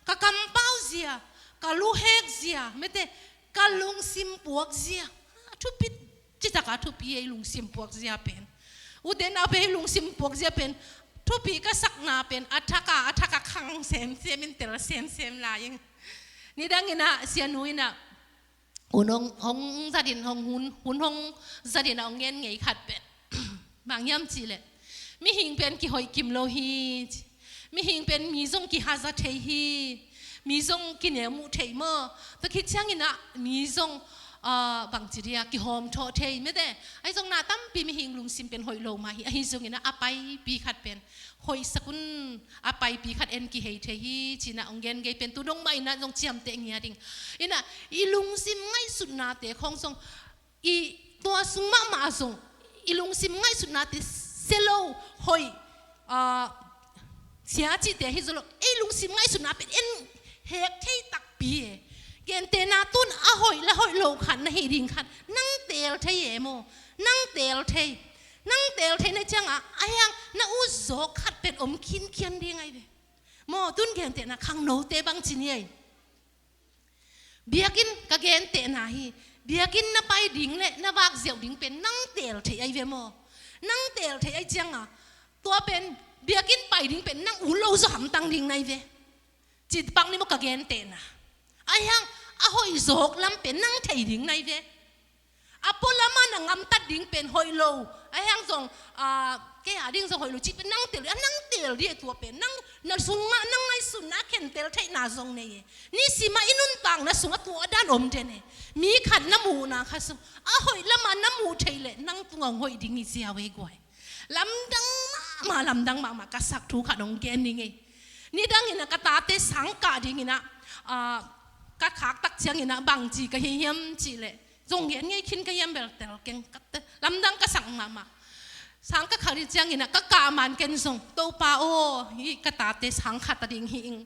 ka kampau zia, ka luhek zia, mete, ka lungsim puak zia. A thupi, citaka thupi e, lungsim puak zia pen. Ute naute, lungsim puak zia pen thupi ka sakna pen a thak a, a thak a khang semsem in tel semsem lai ing. Nidang in ah sianu in ah hun hong, hong zat in, hong hun, hun hong zat in a hong ngen ngei khat pen bang hiam cih leh, mihing pen kihoih kim lo hi, mihing pen mi zong kihaza thei hi, mi zong kineu muh thei maw. Tua khit ciangin ah mi zong, ah, bang ci dia, kihawmthawh thei, mete. Ahi zong na tampi mihing lungsim pen hoih lo mah hi, ahi zongin ah a paipi khat pen hoihsak un, a paipi khat en kihei thei hi, ci-in ah hong gen ngei pen tu dong mah in ah zong ciamteh ngiat ing. In ah i lungsim ngaihsutnate khawng zong, i tua sung mahmah ah zong i lungsim ngaihsutnate sia lo, hoih, ah, sia cihte hi zaw lo, ei lungsim ngaihsutna pen en hek thei takpi e. Gentehna tun a hoih le hoih lo khat na hih ding khat nang teel thei e maw? Nang teel thei. Nang teel thei na ciangah a hiang na ut zawk khat pen om khinkhian ding ai ve. Maw, tun gentehna khangnote bang ci ni ei. Biakinn ka gentehna hi. Biakinn na pai ding le na vak ziau ding pen nang teel thei ai ve maw? Nang teel thei ai cianga tua pen biakinn pai ding pen nang ut lo zaw hamtang ding nai ve. Cih bang ni maw ka gentehna. A hiang a hoih zawk lam pen nang thei ding nai ve. A pualam ah na ngamtat ding pen hoih lo. A hiang zong, ah, kei a ding zong hoih lo cih pen nang teel, a nang teel dih e tua pen. Nang, na sungah, nang ngaihsutna a khentel theihna zong nei e. Nisim ah i nuntakna sungah tua dan om den e. Mi khat na muhna khat sung a hoih lam ah na muh thei leh nang tungah hong hoih ding hi ziau e guai. Lamdang mahmah, lamdang mahmah ka sak thu khat hong gen ning e. Nidang in ah ka tate sang kah ding in ah, ah, ka khak tak ciang in ah bangci ka hi hiam cih leh. Zong gen ngei khin ka hiam bel tel keng ka te, lamdang ka sak mahmah. Sang ka khat ding ciangin ah ka kah man ken zong, Topa aw, hih ka tate sang khat a ding hi ing.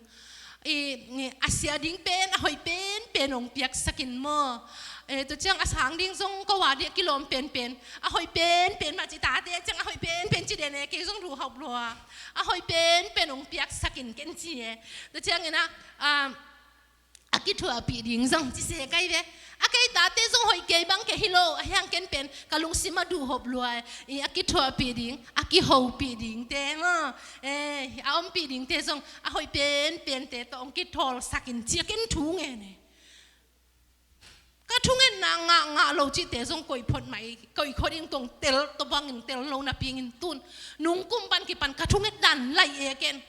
I, i, a sia ding pen a hoih penpen hong piaksak in maw? Eh, tua ciang a sang ding zong ko a ding a kilawm penpen, a hoih penpen mah ci, tate ciang a hoih penpen ci den e, kei zong luhhauh lua. A hoih penpen hong piaksak in ken ci e. Tua ciangin ah, ah, a kithuahpih ding zong ci se kai ve. A kei tate zong hoih kei bang kei hi lo, a hiang ken pen ka lungsim a duhhop lua e. I a kithuahpih ding, a kihopih dingte maw, eh, a ompih dingte zong a hoih penpente tawh hong kithawlsak in ci a ken thu ngen e. Ka thungetna ngah ngah lo cihte zong koih phot mai, koih khot in tong tel tawh bangin tel lo napi in tun nungkum pan kipan ka thunget dan laih e ken.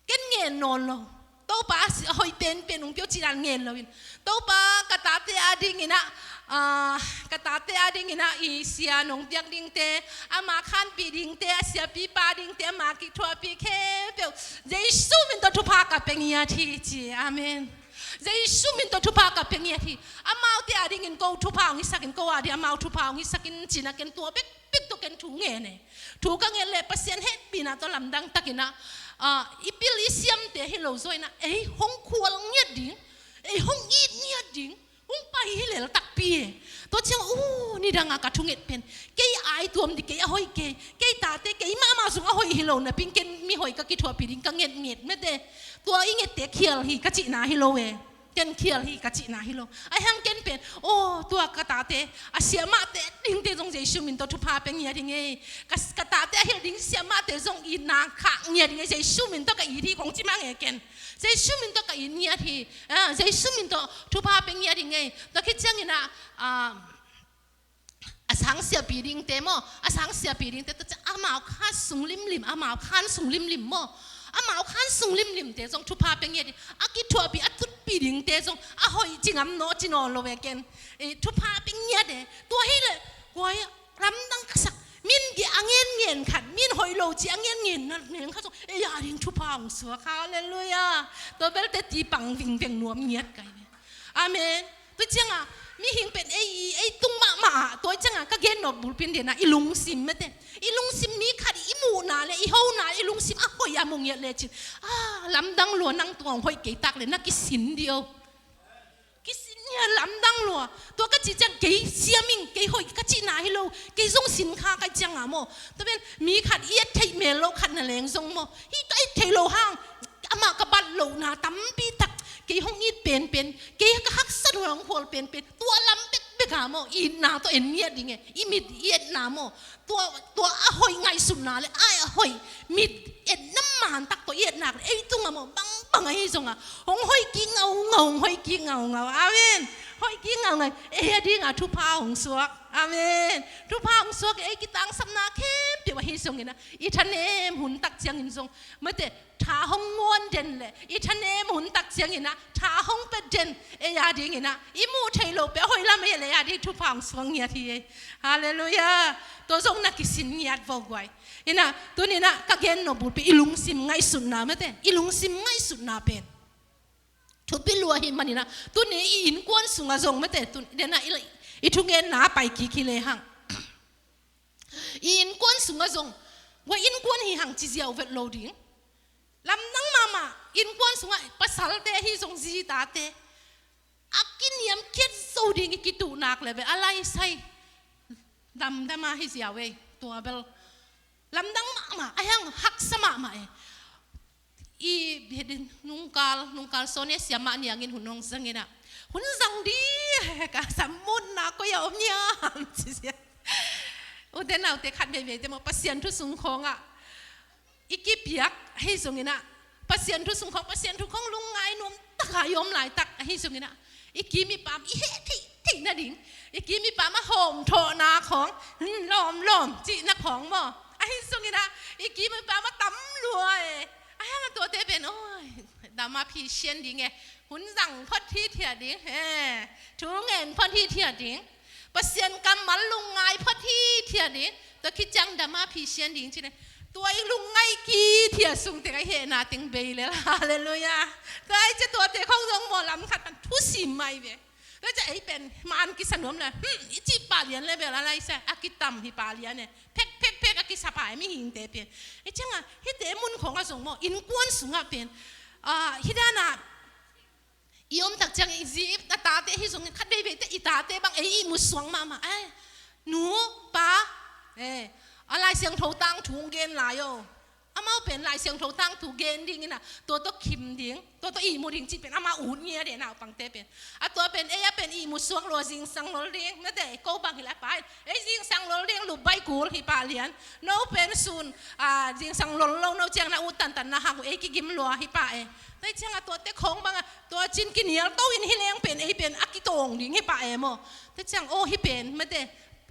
Ken ngen nawn lo. Topa a si-, a hoih penpen hong pia aw ci dan ngen lo in. Topa ka tate a ding in ah, ah, ka tate a ding in ah i sia nong piak dingte, ama khanpih dingte, a siapipa dingte, ama kithuahpih khempeuh Jesu min tawh thupha ka pia ngiat hi ci. Amen. Jesu min tawh thupha ka pia ngiat hi. Amaute a dingin ko thupha hong hisak in, ko a ding amau thupha hong hisak in ci-in ah ken tua bek bek tawh ken thu ngen e. Thu ka nget leh Pasian hehpihna tawh lamdang takin ah, ah, i pil i siamte hi lo zaw in ah ei hong khual ngiat ding, ei hong it ngiat ding hong pai hi lel takpi e. Tua ciang, uh, nidang a ka thunget pen kei a i tuam ding, kei a hoih kei, kei tate kei mahmah sung a hoih hi lo napi in ken mihoih ka kithuahpih ding ka ngetnget mete. Tua i ngette khial hi ka cihna hi lo e. Ken khial hi ka cihna hi lo. A hiang ken pen, aw, tua ka tate a siamahte dingte zong Jesu min tawh thupha pia ngiat ding e. Ka, ka tate a hilh ding siamahte zong itna khah ngiat ding e. Jesu min tawh ka it hi kong ci mah nge ken. Jesu min tawh ka it ngiat hi. Ah, Jesu min tawh thupha pia ngiat ding e. Tua khit ciangin ah, ah, a sang siapi dingte maw, a sang siapi dingte tawh ciang amau khan sung limlim, amau khan sung limlim maw, amau khan sung limlimte zong thupha pia ngiat ding, a kithuahpih a tutpih dingte zong a hoih ci ngam naw ci nawn lo e ken. Eh, thupha pia ngiat e. Tua hi leh guai, lamdang ka sak. Min gih a ngenngen khat, min hoih lo ci a ngenngen na neng khat zong ei a ding thupha hong suak. Halleluiah. Tua belte ti pang vingveng nuam ngiat kai ve. Amen. Tua ciangah mihing pen ei, ei tung mahmah ah, tua ciangah ka gen nop bulpi in den ah i lungsim mete. I lungsim, mi khat i muhna le i hona le i lungsim a hoih a mu ngiat lecin, ah, lamdang lua, nang tungah hong hoih kei tak leh na kisin dih o. Kisin ngiat, lamdang lua. Tua ka cih ciang kei siam ing, kei hoih ka cihna hi lo, kei zong sin kha ka hih ciangah maw. Tua pen mi khat i et theih mel lo khat na leng zong maw, hih ka et theih loh hang amah ka bat lohna tampi tak, kei hong it penpen, kei ka haksat hong khual penpen, tua lam bekbek a maw, itna tawh en ngiat ding e, i mit i etna maw, tua, tua a hoih ngaihsutna le a hoih mit etna man tak tawh i et nak leh ei tungah maw, bangbang ahi zongah hong hoih kik ngaungau, hong hoih kik ngaungau. Amen. Hoih kik ngaungau. Ei a dingah thupha hong suak. Amen. Thupha hong suak, ei kitangsapna khempeuh ahi zongin ah i thanem hun tak ciangin zong mate, tha hong nguan den le i thanem hun tak ciangin ah tha hong pia den, ei a dingin ah i muh theih loh pen a hoih lam ei leh ei a ding thupha hong suak ngiat hi e. Halleluiah. Tua zong na kisin ngiat vo guai. In ah tuni in ah ka gen nop bulpi i lungsim ngaihsutna mate, i lungsim ngaihsutna pen thupi lua ahih manin ah tuni i innkuan sungah zong mate, tuni in ah i, i thungetna a pai kik hi lehang i innkuan sungah zong Kua innkuan hi hang ci ziau vet lo ding. Lamdang mahmah, innkuan sungah pasalte ahi zong zitate a kiniamkhiat zo ding i kituh nak le ve, a laisai damdam a hi ziau ei, tua bel lamdang mahmah, a hiang haksa mahmah ei. I, hi din, nungkal, nungkal Sonia siamah niangin hun hong zangin ah, hun zang di, ka samutna koi a om niam ci zia. Ute naute khat veiveite maw, Pasian thu sung khawngah i kipiak ahi zongin ah, Pasian thu sung khawng, Pasian thu khawng lungngai nuam taka i om laitak ahi zongin ah, i kim i pam i heh theih theih nading, i kim i pam a hawm thawhna khawng, lawm lawm cihna khawng maw, ahi zongin ah, i kim i pam a tam lua e. A hiang a tuate pen, oi, dam a phisian ding e, hun zang phot hithiat ding e, thu ngen phot hithiat ding, Pasian kammal lungngai phot hithiat ding, tua khit ciang dam a phisian ding ci ne. Tua i lungngai kithiat sung teng a i hehna teng bei lel. Halleluiah. Tua i cia tuate khawng zong maw lam khat pan thusim mai ve. Tua cia ei pen man kisa nuam le, hmm, i cih pah lian le bel a laisa a kitam hi pah lian e. Phek phek phek a kisa pah e mihingte pen. Ei ciangah hihte mun khawngah zong maw innkuan sungah pen, ah, hih danah i om tak ciang i zi a tate ahi zongin khat veiveite i tate bang ei ihmu suang mahmah. Ai, nu, pa, eh, a Lai Siangtho tangthu hong gen lai o. Amau pen Lai Siangtho tangthu gen dingin ah, tua tawh khim ding, tua tawh ihmu ding cih pen amau ut ngia de naupangte pen. A tua pen ei a pen ihmu suak lua zingsang lol ding, mate, ko bang hi lai pa in ei zingsang lol ding, lup baih kul hi pah lian. No pen sun, ah, zingsang lol lo, no ciang na ut tantan na hang uh ei kigim lua hi pah e. Tua i ciangah tuate khawng bangah tua cin kinial to in hi leng pen ei pen a kitawng ding hi pah e maw. Tua ciang aw hih pen mate,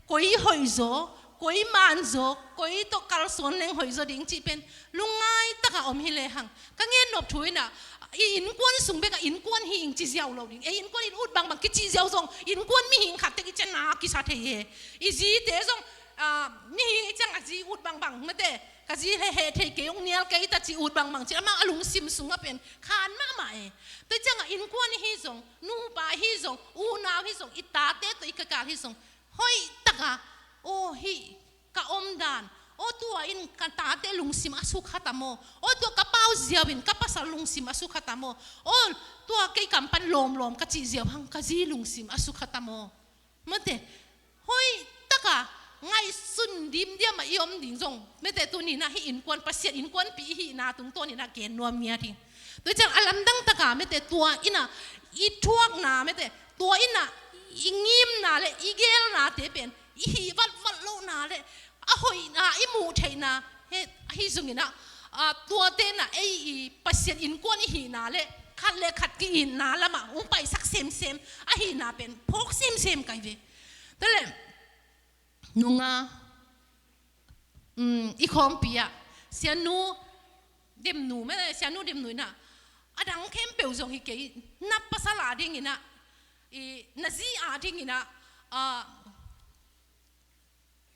koi hoih zaw, koi man zaw, koi tawh kalsuan leng hoih zaw ding cih pen lungngai takah om hi lehang. Ka ngen nop thu inah, i innkuan sung bekah innkuan hi ing ci ziau lo ding. Ei innkuan in ut bangbang kici ziau zong innkuan mihing khat tek i cian na kisa thei he. I zite zong, ah, mihing i ciang a zi ut bangbang mate, ka zi he heh thei kei, hong nial kei ta ci ut bangbang ci, amah a lungsim sungah pen khan mahmah e. Tua ciangah innkuan i hi zong, nupa i hi zong, unau hi zong, i tate tawh i kakal hi zong, hoih takah, aw hih ka omdan, aw tua in ka tate lungsim a sukha ta maw, aw tua ka pau ziau in ka pasal lungsim a sukha ta maw, aw tua kei kam pan lawmlawm ka cih ziau hang ka zi lungsim a sukha ta maw. Mate, hoih taka ngaihsun dimdiam a i om ding zong mate, tuni inah hih innkuan Pasian innkuanpi i hihna tungtawn inah gen nuam ngiat hi. Tua ciang a lamdang taka mate, tua inah i thuakna mate, tua inah i ngimna le i gelnate pen i hih vatvat lohna le a hoihna i muh theihna he ahi zongin ah, ah, tuate inah ei i Pasian innkuan i hihna le khat le khat ki-itna lamah hong paisak semsem ahihna pen phawk semsem kai ve. Tua le nunga, um, i khawmpi ah Sianu Demnu mate, Sianu Demnu inah a dang khempeuh zong hi kei, na pasal a ding inah, i na zi a ding inah, ah,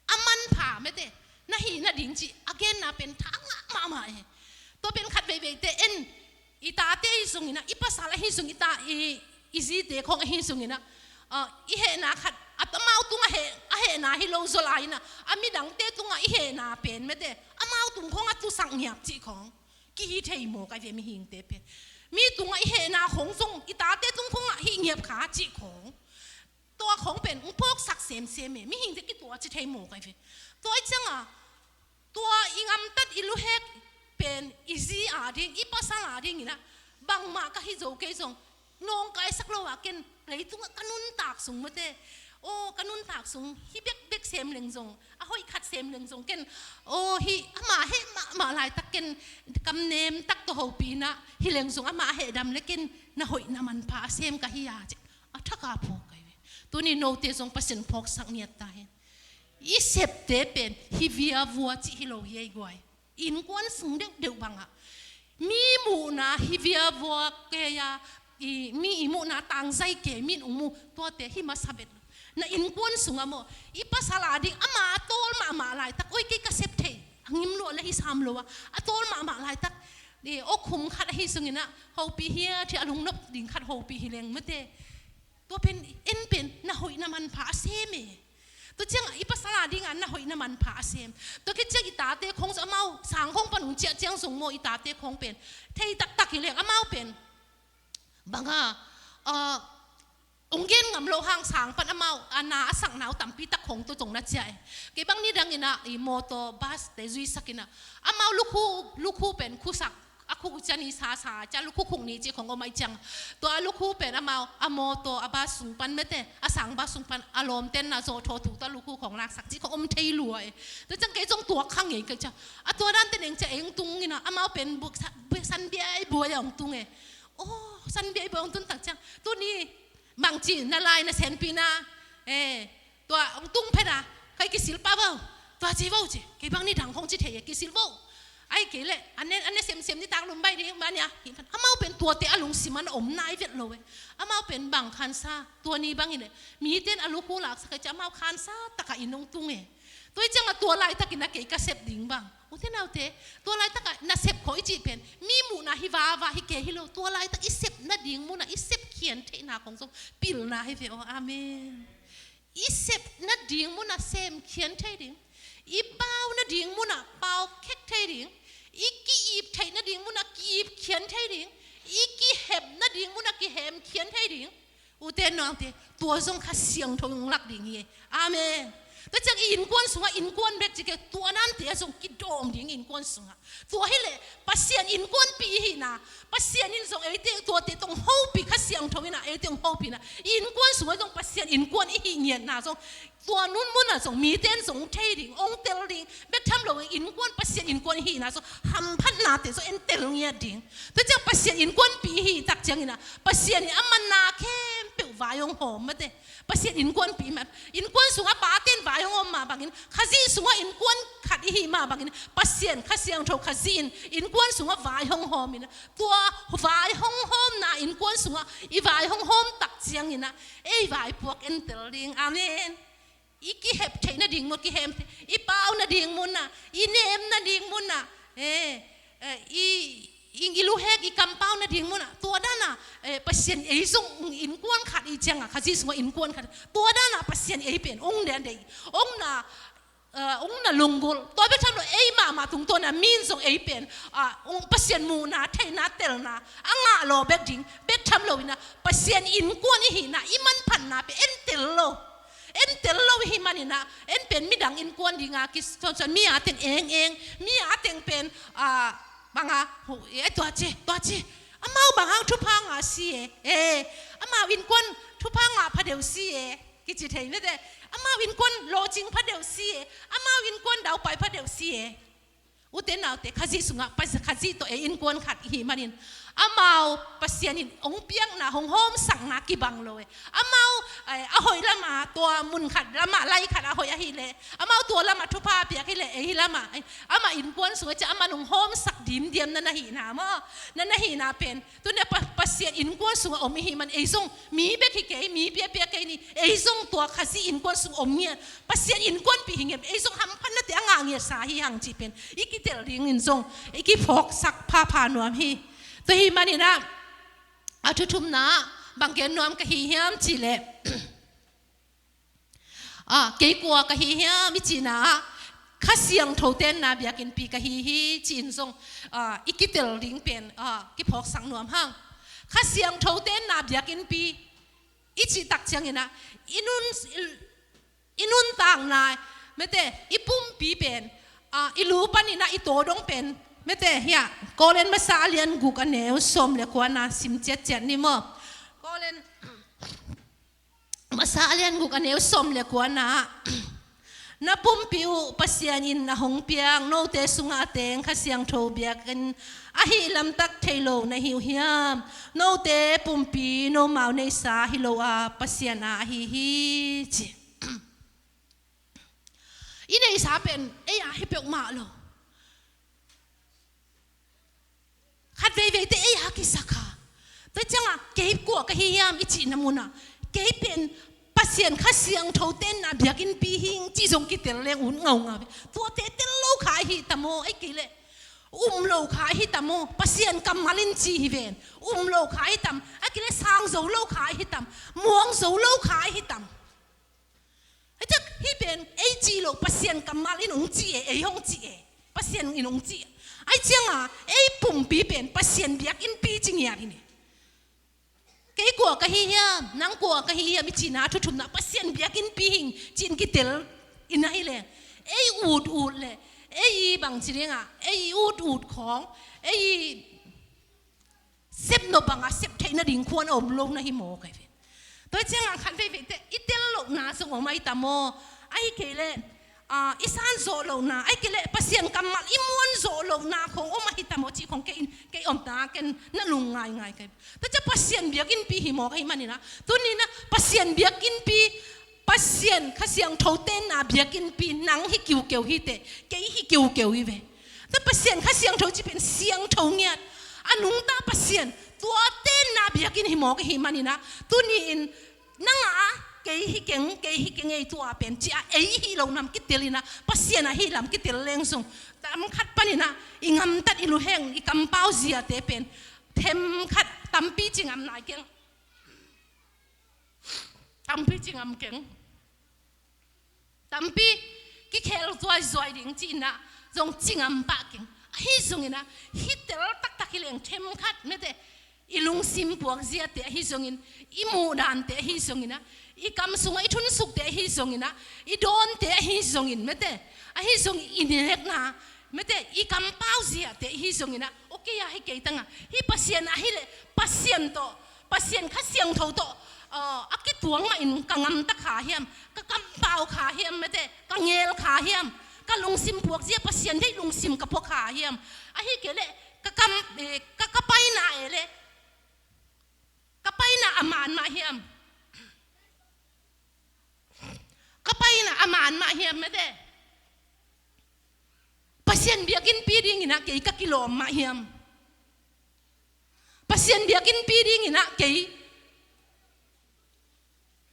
a manpha mate, na hih nading cih a genna pen thangah mahmah e. Tua pen khat veiveite en, i tate ahi zongin ah, i pasal ahi zong, i ta, i, i zite khawng ahi zongin ah, ah, i hehna khat, a, amau tungah heh, a hehna hi lo zaw lai inah, a midangte tungah i hehna pen mate, amau tung khawng a tusak ngiap cih khawng kihi thei maw kai ve mihingte pen. Mi tungah i hehna khawng zong i tate tung khawngah hih ngiap kha cih khawng. Tua khawng pen hong phawksak semsem e, mihingte kituaci thei maw kai ve. Tua i cianga tua i gamtat i luhek pen i zi a ding, i pasal a ding inah bangmah ka hi zo kei zong nawngkaisak lo a ken leitungah ka nuntak sung mate, aw ka nuntak sung hi bekbek sem leng zong, a hoih khat sem leng zong ken, aw hih amah heh mahmah laitak ken kamnem tak tawh hopih inah hi leng zong amah a heh dam le ken na hoih na manpha a sem ka hi a ci a thaka phawk kai ve. Tuni note zong Pasian phawksak ngiat ta hen. I septe pen hi viavua cih hi lo hi ei guai. Innkuan sung deuhdeuh bangah mi muhna hi viavua kei a, i, mi i muhna tangzai kei, mi in ung mu, tuate hi masa vet lo. Na innkuan sungah maw, i pasal a ding ama a tawl mahmah laitak, oi kei ka sep thei, a ngim luah le hi sam lo a, a tawl mahmah laitak, i, aw khum khat ahi zongin ah hopih hiat hi, a lungnop ding khat hopih hi leng mate. Tua pen en pen na hoih na manpha a sem e. Tua ciangah i pasal a dingah na hoih na manpha a sem. Tua khit ciang i tate khawng zong amau sang khawng pan hong ciah ciang zong maw i tate khawng pen thei taktak hi leng amau pen banga, ah, hong gen ngam loh hang sang pan amau a na a sakna uh tampi tak khawng tawh zong na ciah e. Kei bang nidang inah i mawtaw bus te zuisak inah amau lukhu, lukhu pen khusak a khuk cian i sasa cian lukhu khuk ni ci khawng om ai ciang. Tua a lukhu pen amau a mawtaw a bus sung pan mete a sang bus sung pan a lawmten na zawh thaw thu tua lukhu khawng laksak ci khawng om thei lua e. Tua ciang kei zong tuak kha ngei kei ciang a tua dan te neng ciang ei hong tung inah amau pen buk sa-, buk san biai buai a hong tung e. Oh, san biai buai hong tun tak ciang tuni bangci na lai na senpi na, eh, tua hong tung phet a, kai kisil pah vo. Tua ci vo ci, kei bang nidang khawng ci thei e, kisil vo. Ai kei leh a ne, a ne semsem nitak lum baih ding bang ni a. Amau pen tuate a lungsim ah na om nai vet lo e. Amau pen bang khansa, tua ni bang hi leh mite in a lukhu laksak e ci amau khansa takah inn hong tung e. Tua hi ciangah tua laitakin a kei ka sep ding bang, ute naute, tua laitakah na sep khawh i cih pen mi muhna hi vava hi kei hi lo. Tua laitak i sep nading munah i sep khian theihna khawng zong pilna hi ve aw. Amen. I sep nading munah sem khian thei ding, i pau nading munah pau khek thei ding, i ki-ip theih nading munah ki-ip khian thei ding, i kihep nading munah kihem khian thei ding. Ute naute, tua zong Kha Siangtho in hong lak ding hi. Amen. Tua ciang i innkuan sungah innkuan bek ci kei, tua nante ah zong kidawm ding innkuan sungah. Tua hileh Pasian innkuanpih i hihna, Pasian in zong eite tuate tawh hong hopih, Kha Siangtho in ah eite hong hopihna, i innkuan sungah zong Pasian innkuan i hih ngiatna zong tua nun munah zong mite in zong thei ding, hong tel ding. Bek tham lo in innkuan, Pasian innkuan i hihna zong hamphatnate zong en tel ngiat ding. Tua ciang Pasian innkuanpih i hih tak ciangin ah Pasian in a manna khempeuh vai hong hawm mate. Pasian innkuanpih man, innkuan sungah pate in vai hong hawm mah bangin, Khazih sungah innkuan khat i hih mah bangin, Pasian Kha Siangtho Khazih in innkuan sungah vai hong hawm in, tua vai hong hawmna innkuan sungah i vai hong hawm tak ciangin ah ei vaipuak en tel ding. Amen. I kihep theih nading mun, kihem theih, i pau nading munah, i nem nading munah, eh, eh, i, i, i luhek, i kampau nading munah, tua danah, eh, Pasian ei zong innkuan khat i ciangah, Khazih sungah innkuan khat, tua danah Pasian ei pen hong na deih, hong na, eh, hong na lunggulh. Tua bek tham lo, ei mahmah tungtawn ah mi in zong ei pen, ah, hong Pasian muhna, theihna, telna a ngah law bek ding, bek tham lo in ah Pasian innkuan i hihna, i manphatna pen en tel lo. En tel lo i hih manin ah, en pen midang innkuan dinga kisuansuan, mi a teng eng eng, mi a teng pen, ah, banga, hu, eh, tua ci, tua ci. Amau bang hang thupha ngah si e, eh, amau innkuan thupha ngah pha deuh si e, kici thei mete. Amau innkuan lawhcing pha deuh si e, amau innkuan daupai pha deuh si e. Ute naute, Khazih sungah, Pas-, Khazih tawh ei innkuan khat i hih manin, amau Pasian in hong piakna, hong hawmsakna kibang lo e. Amau, eh, a hoih lamah, tua mun khat lamah, lai khat a hoih ahih leh, amau tua lamah thupha piak hileh, ei lamah, eh, amah innkuan sungah ciah amah hong hawmsak dimdiam na na hihna maw, na na hihna pen. Tuni a Pa-, Pasian innkuan sungah om i hih man, ei zong mi bek hi kei, mi piapia kei ni, ei zong tua Khazih innkuan sung om ngiat, Pasian innkuanpih hi ngiat, ei zong hamphatnate a ngah ngiatsa hi hang cih pen i kitel dingin zong i kiphawksak phapha nuam hi. Tua hih manin ah, a thuthumna ah bang gen nuam ka hi hiam cih leh, ah, kei kua ka hi hiam i cihna ah, Kha Siangtho tenna biakinnpi ka hi hi ci-in zong, ah, i kitel ding pen, ah, kiphawksak nuam hang. Kha Siangtho tenna biakinnpi i cih tak ciangin ah, i nun, i nuntakna, mete, i pumpi pen, ah, i lu panin ah i tawdong pen, mete, hiah, Korin masa a lian guk a neu sawm le kuana sim ciatciat ni maw. Korin masa a lian guk a neu sawm le kuana ah, na pumpi uh Pasian in a hong piak, note sungah a teng Kha Siangtho biakinn ahih lamtak thei lo na hi uh hiam? Note pumpi nomau neihsa hi lo a, Pasian a ahi hi, ci. I neihsa pen ei a hi peuhmah lo. Khat veiveite ei a kisak a. Tua ciangah kei kua ka hi hiam i cihna munah, kei pen Pasian Kha Siangtho tenna biakinnpi hi ing cih zong kitel leng ut ngaungau hi. Tuate tel lo kha i hi ta maw, ahih kei leh um lo kha i hi ta maw, Pasian kammal in ci hi ven. Um lo kha i hi tam, ahih kei leh sang zo lo kha i hi tam, muang zo lo kha i hi tam. Ahi tak hih pen ei cih loh, Pasian kammal in hong cih e, ei hong cih e. Pasian in hong cih. Ahi cianga ei pumpi pen Pasian biakinnpi ci ngiat hi ni. Kei kua ka hi hiam, nang kua ka hi hiam i cihna a thuthumna Pasian biakinnpi hing ci-in kitel in ahi leng, ei ut ut le, ei i bang ci dinga, ei i ut ut khawng, ei i sep nop banga sep theih nading khuan a om lo na hi maw kai ve. Tua cianga khat veivei te i tel lohna zong om ahi ta maw? Ahi kei leh, ah, i san zawh lohna, ahi kei leh Pasian kammal i muan zawh lohna khong om ahi ta maw cih khong kei in, kei omna ken na lung ngaingai kai. Tua ciang Pasian biakinnpi hi maw ka hi maninah, tuninah Pasian biakinnpi, Pasian Kha Siangtho tenna biakinnpi nang hi kiukeu hi teh, kei hi kiukeu hi ve. Tua Pasian Kha Siangtho cih pen siangtho ngiat, a nungta Pasian tua tenna biakinn hi maw ka hi maninah, tuni-in nang a kei hi keng, kei hi keng ei tua pen ci-a ei hi lo nam kitel inah, Pasian a hi lam kitel leng zong tam khat paninah i ngamtat i luheng, i kampau ziate pen them khat tampi ci ngam nai keng. Tampi ci ngam keng. Tampi kikhel zuaizuai ding ci-inah zong ci ngam pah keng. Ahi zonginah hih tel taktak hi leng them khat mete, i lungsim puak ziate ahi zongin, i muhdante ahi zonginah, i kam sungah i thunsukte ahi zonginah, i dawnte ahi zongin mete, ahi zongin i nekna mete, i kampau ziate ahi zonginah, okay a hi kei tanga, hih Pasian ahi leh Pasian tawh, Pasian Kha Siangtho tawh, ah, a kituang mahin ka ngamta kha hiam, ka kampau kha hiam mete, ka ngel kha hiam, ka lungsim puak zia Pasian deih lungsim ka pua kha hiam? Ahi kei leh ka kam, eh, ka, ka paina e leh, ka paina a man mah hiam? Ka paina a man mah hiam mete? Pasian biakinnpi dinginah kei ka kilawm mah hiam? Pasian biakinnpi dinginah kei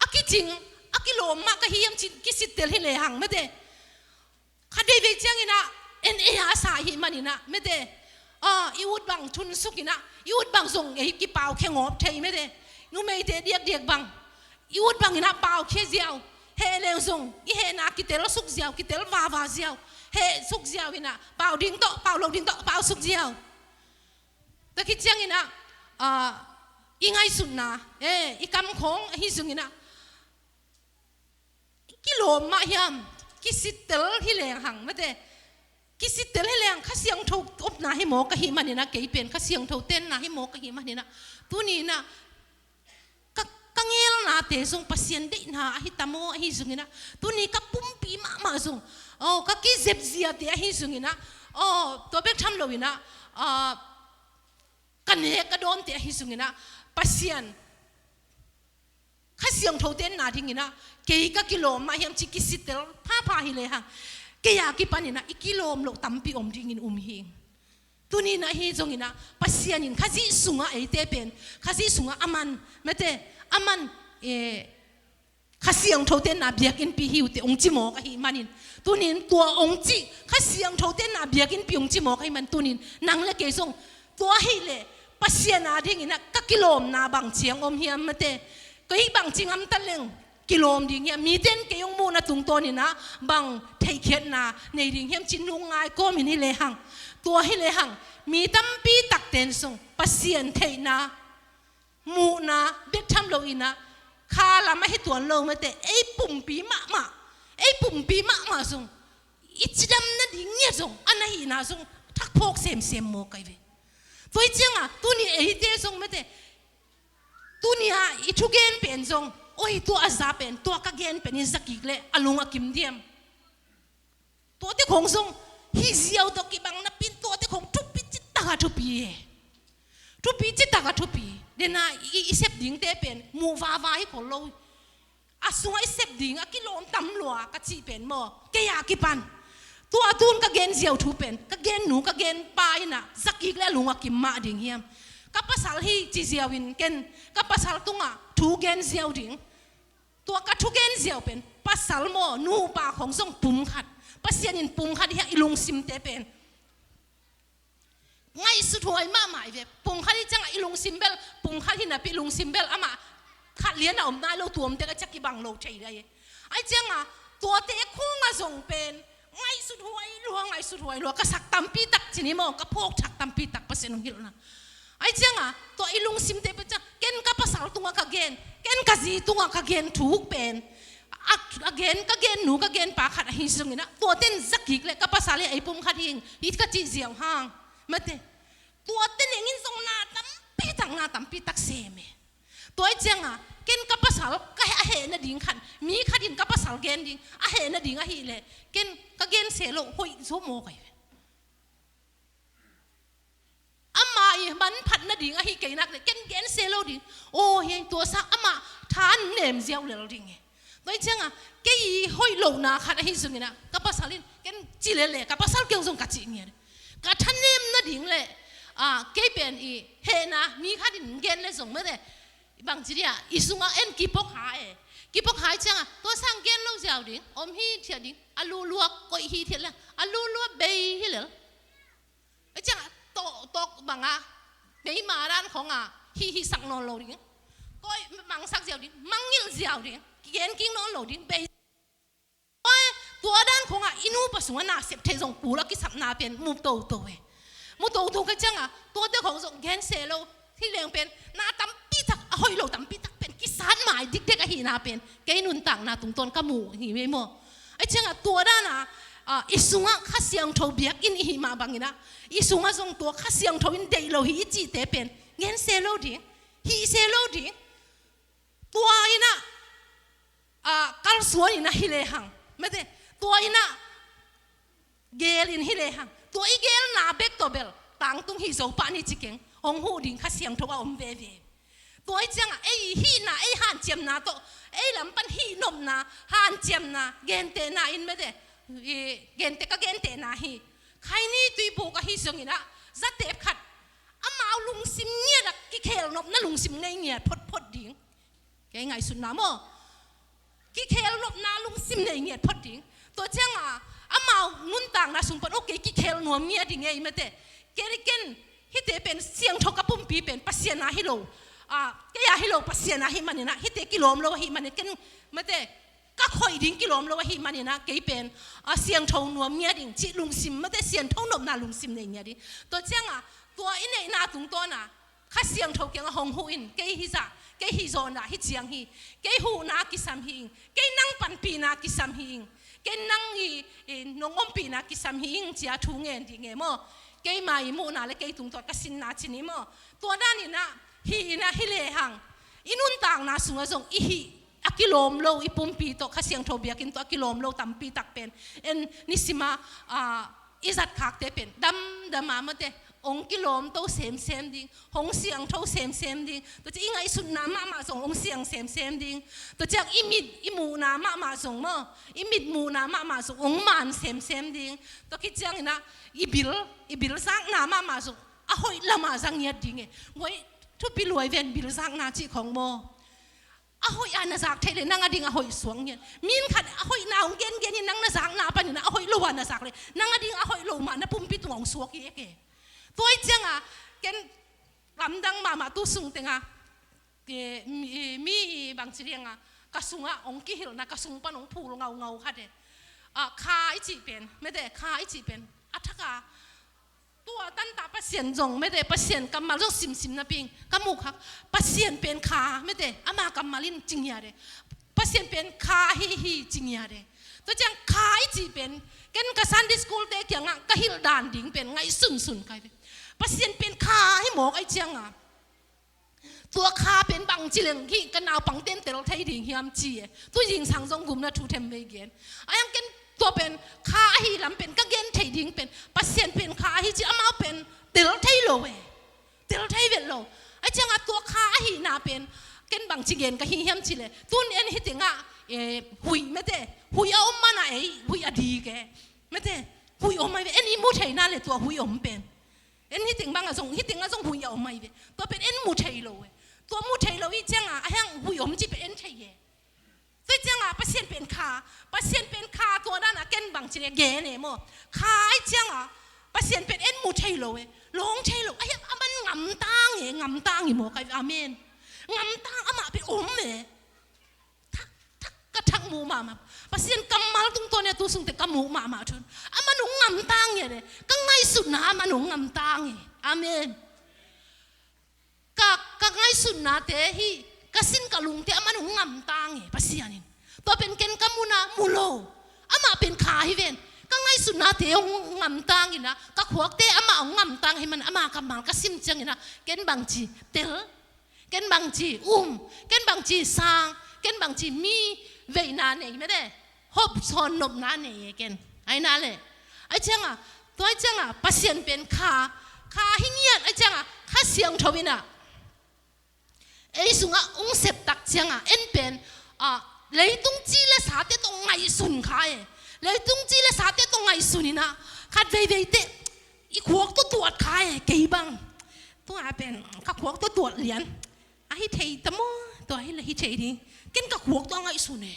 a kicing, a kilawm mah ka hi hiam ci-in kisittel hi lehang mete. Khat veivei cianginah en ei a sa hi maninah mete, ah, i ut bang thunsukinah, i ut bang zong ei kipau khia ngawp thei mete. Numeite diakdiak bang i ut banginah pau khia ziau, heh leng zong i hehna kitel suk ziau, kitel vava ziau, heh suk ziau inah pau ding tawh, pau lo ding tawh pau suk ziau. Tua khit cianginah, ah, i ngaihsutna, eh, i kam khawng ahi zonginah kilawm mah hiam? Kisittel hi lehang mete, kisittel hi lehang Kha Siangtho omna hi maw ka hi maninah, kei pen Kha Siangtho tenna hi maw ka hi maninah, tuninah ka, ka ngelnate zong Pasian deihna ahi ta maw ahi zonginah, tuni ka pumpi mahmah zong, oh, ka kizep ziate ahi zonginah, oh, tua bek tham loinah, ah, ka nek ka dawnte ahi zonginah Pasian Kha Siangtho tenna dinginah kei ka kilawm mah hiam ci kisittel phapha hi lehang, kei a kipaninah i kilawm loh tampi om dingin um hi. Tuninah ahi zonginah Pasian in Khazih sungah eite pen, Khazih sungah a man mete, a man, eh, Kha Siangtho tenna biakinnpi hi uh teh hong ci mawk ahi manin, tunin tua hong ci, Kha Siangtho tenna biakinnpi hong ci mawk ahi man, tunin nang le kei zong tua hi leh Pasian a dinginah ka kilawmna bang ciang om hiam mete? Kei bang ci ngamta leng kilawm ding hiam? Mite in kei hong muhna tungtawninah bang theihkhiatna nei ding hiam ci-in lungngai kawmin hi lehang, tua hi lehang mi tampi takte in zong Pasian theihna, muhna bek tham loinah kha lam ahi tuan lo mete, ei pumpi mahmah, ei pumpi mahmah zong i cidam nading ngiat zong a na hihna zong thakphawk semsem maw kai ve. Tua hi cianga tuni eite zong mete, tunia i thugen pen zong, oi, tua a za pen, tua ka gen pen in zakik le a lung a kim diam? Tuate khong zong hih ziau tawh kibang napin tuate khong thupi citaka thupi e. Thupi citaka thupi. Dena i, i sep dingte pen muh vava hi khol lo. A sungah i sep ding a kilawm tam lua ka cih pen maw, kei a kipan tua tun ka gen ziau thu pen, ka gen nu ka gen pa inah zakik le a lung a kim mah ding hiam? Ka pasal hi ci ziau in ken ka pasal tungah thu gen ziau ding. Tua ka thugen ziau pen pasal maw nupa khong zong pumkhat, Pasian in pumkhat hi a, i lungsimte pen ngaihsut huai mahmah hi ve. Pumkhat hi ciangah i lungsim bel pumkhat hi napi, lungsim bel amah khat lian a om nai lo, tuamte ka ciak kibang lo thei dai e. Ai cianga, tuate khunga zong pen ngaihsut huai lua, ngaihsut huai lua, ka sak tampi tak cini maw, ka phawk thak tampi tak Pasian hong hilhna. Ai cianga, tua i lungsimte pen ciang, ken ka pasal tunga ka gen, ken ka zi tunga ka gen thuk pen a, a gen, ka gen nu, ka gen pa khat ahi zongina, tuaten zakik le ka pasal hi, ei pum khat hing hi ka cih ziau hang. Mate, tuate nengin zong na tampi tak, na tampi tak sem e. Tua i cianga, ken ka pasal ka he, a heh nading khat, mi khat in ka pasal gen ding a heh nading ahileh, ken ka gen se lo hoih zo maw kai ve. Ama i manphat nading ahi kei nak le, ken gen se lo ding. Aw, hiai tua sak ama tha nem ziau lel ding e. Tua i cianga, kei i hoih lohna khat ahi zongina, ka pasal in ken ci lele, ka pasal kei zong ka cih ngiat. Ka thanem nading le, a, kei pen i hehna mi khat in gen le zong mate, bangci dia, i sunga en kipok ha e. Kipok ha i cianga, tua sang gen lo ziau ding, om hi thiat ding, a lulua koih hi thiat le, a lulua bei hi lel. Ai cianga, tok, tok banga, meima dan khonga, hi, hi sak nawn lo ding. Koih mangsak ziau ding, mangngilh ziau ding, kigen king nawn lo ding, bei. Oi, tua dan khonga, i nupa sunga na sep thei zong kul a kisapna pen, mu toto e. Mu toto ka cianga, tuate khong zong gen se lo, hi leng pen, na tampi tak, a hoih lo tampi tak pen, kisat mai dikdek ahina pen, kei nuntakna tungtawn ka mu hi mei maw. Ai cianga tua dana, a, i sunga Kha Siangtho biakinn i hi mah bangina, i sunga zong tua Kha Siangtho in deih lo hi i cihte pen, gen se lo ding, hih se lo ding. Tua ina, a, kalsuan ina hi lehang. Mate, tua ina, gel in hi lehang. Tua i gelna bek tawh bel, tangtung hi zo pah ni ci keng, hong huh ding Kha Siangtho a om veve. Tua i cianga, ei hihna, ei hanciamna tawh, ei lam pan hih nopna, hanciamna, gentehna in mate, i, gente ka gentehna hi. Khaini tuibuk ahi zongina, zatep khat, amau lungsim ngiat a kikhel nopna lungsim nei ngiat photphot ding. Kei ngaihsutna maw. Kikhel nopna lungsim nei ngiat phot ding. Tua cianga, amau nuntakna sung pan, okay, kikhel nuam ngiat ding ei mate. Ken, ken, hihte pen siangtho ka pumpi pen, Pasian a hi lo. A, kei a hi lo, Pasian a hi manina, hihte kilawm lo ahi manin, ken, mate, ka khoih ding kilawm lo ahi manina, kei pen, a, siangtho nuam ngiat ding, cih lungsim, mate, siangtho nopna lungsim nei ngiat ding. Tua cianga, tua i neihna tungtawna, Kha Siangtho kiangah hong huh in, kei hi zah, kei hi zawhna hi ciang hi, kei huhna kisam hi ing, kei nang panpihna kisam hi ing, kei nang i, i nong ompihna kisam hi ing, cia thu ngen dih nge maw. Keima i muhna le kei tungtawn ka sinna cini maw. Tua daninah, hih inah hi lehang, i nuntakna sungah zong i hih a kilawm lo, i pumpi tawh Kha Siangtho biakinn tawh a kilawm lo tampi tak pen en nisima, a, i zatkhakte pen damdama mate, hong kilawmto semsem ding, hong siangtho semsem ding. Tua ciang i ngaihsutna mahmah zong hong siang semsem ding. Tua ciang i mit, i muhna mahmah zong maw, i mit muhna mahmah zong hong man semsem ding. Tua khit cianginah i bil, i bil zakna mahmah zong a hoih lamah za ngiat ding e. Guai, thupi luai ven, bil zakna cih khong maw. A hoih a na zak theih leh nang a ding a hoih suak ngiat. Mi khat a hoihna hong gengen in nang na zakna panin a hoih lo a na zak leh nang a ding a hoih lo mah na pumpi tungah hong suak hi e ke. Tua i cianga ken lamdang mahmah tu sung tenga, e, mi, mi bangci dianga ka sungah hong kihilhna, ka sung pan hong phul ngaungau khat e. A, kha i cih pen, mete, kha i cih pen a thaka tua tanta Pasian zong mete, Pasian kammal zong simsim napi-in ka muh khak, Pasian pen kha mete, ama kammal in ci ngiat e. Pasian pen kha hi hi ci ngiat e. Tua ciang kha i cih pen ken ka Sunday school te kiangah ka hilh dan ding pen ngaih sunsun kai ve. Pasian pen kha hi mawk ai cianga. Tua kha pen bangci leng hih ka naupangte'n tel thei ding hiam ci e. Tu zingsang zong gumna thu them vei gen. A yang ken tua pen kha ahi lam pen ka gen thei ding pen Pasian pen kha ahi ci, amau pen tel thei lo e. Tel thei vet lo. Ai cianga tua kha ahihna pen ken bangci gen ka hi hiam ci leh, tun en hi tengah, e, huih mete, huih a om mana ei, huih a dik e. Mete, huih om ai ve, en i mu theina leh tua huih om pen. En hi teng bangah zong, hi tengah zong huih a om ai ve. Tua pen en mu thei lo e. Tua mu thei lo i cianga a hiang huih om ci pen en thei e. Tua i cianga Pasian pen kha, Pasian pen kha tua dana ken bangci leh gen e maw. Kha i cianga Pasian pen en mu thei lo e. Lawng thei lo. A hiang a man ngamtang e, ngamtang i maw kai ve. Amen. Ngamtang amah pen om e. Thak, thak, Ka thak muh mahmah. Pasian kammal tungtawn a tu sungte ka muh mahmah thun. Aman hong ngamtang hi a le. Ka ngaihsutna aman hong ngamtang hi. Amen. Ka, ka ngaihsutnate hi, ka sin ka lungte aman hong ngamtang hi, Pasian in. Tua pen ken ka muna mu lo. Amah pen kha hi ven. Ka ngaihsutnate hong ngamtang hi a, ka khuakte amah hong ngamtang hi man, ama kammal ka sim ciangin a, ken bangci tel, ken bangci um, ken bangci sang, ken bangci mi veina nei mete. Hop sawn nopna nei e ken. Aina le. Ai cianga, tua ai cianga, Pasian pen kha, kha hi ngiat ai cianga, Kha Siangtho in a. Ei sunga hong sep tak cianga, en pen, a, leitung ci le sate tawh ngaihsun kha e. Leitung ci le sate tawh ngaihsun in a, khat veivei te, i khuak tawh tuat kha e, kei bang. Tua pen, ka khuak tawh tuat lian. A hi thei ta maw, tua hi le hi thei ding. Ken ka khuak tawh a ngaihsun e.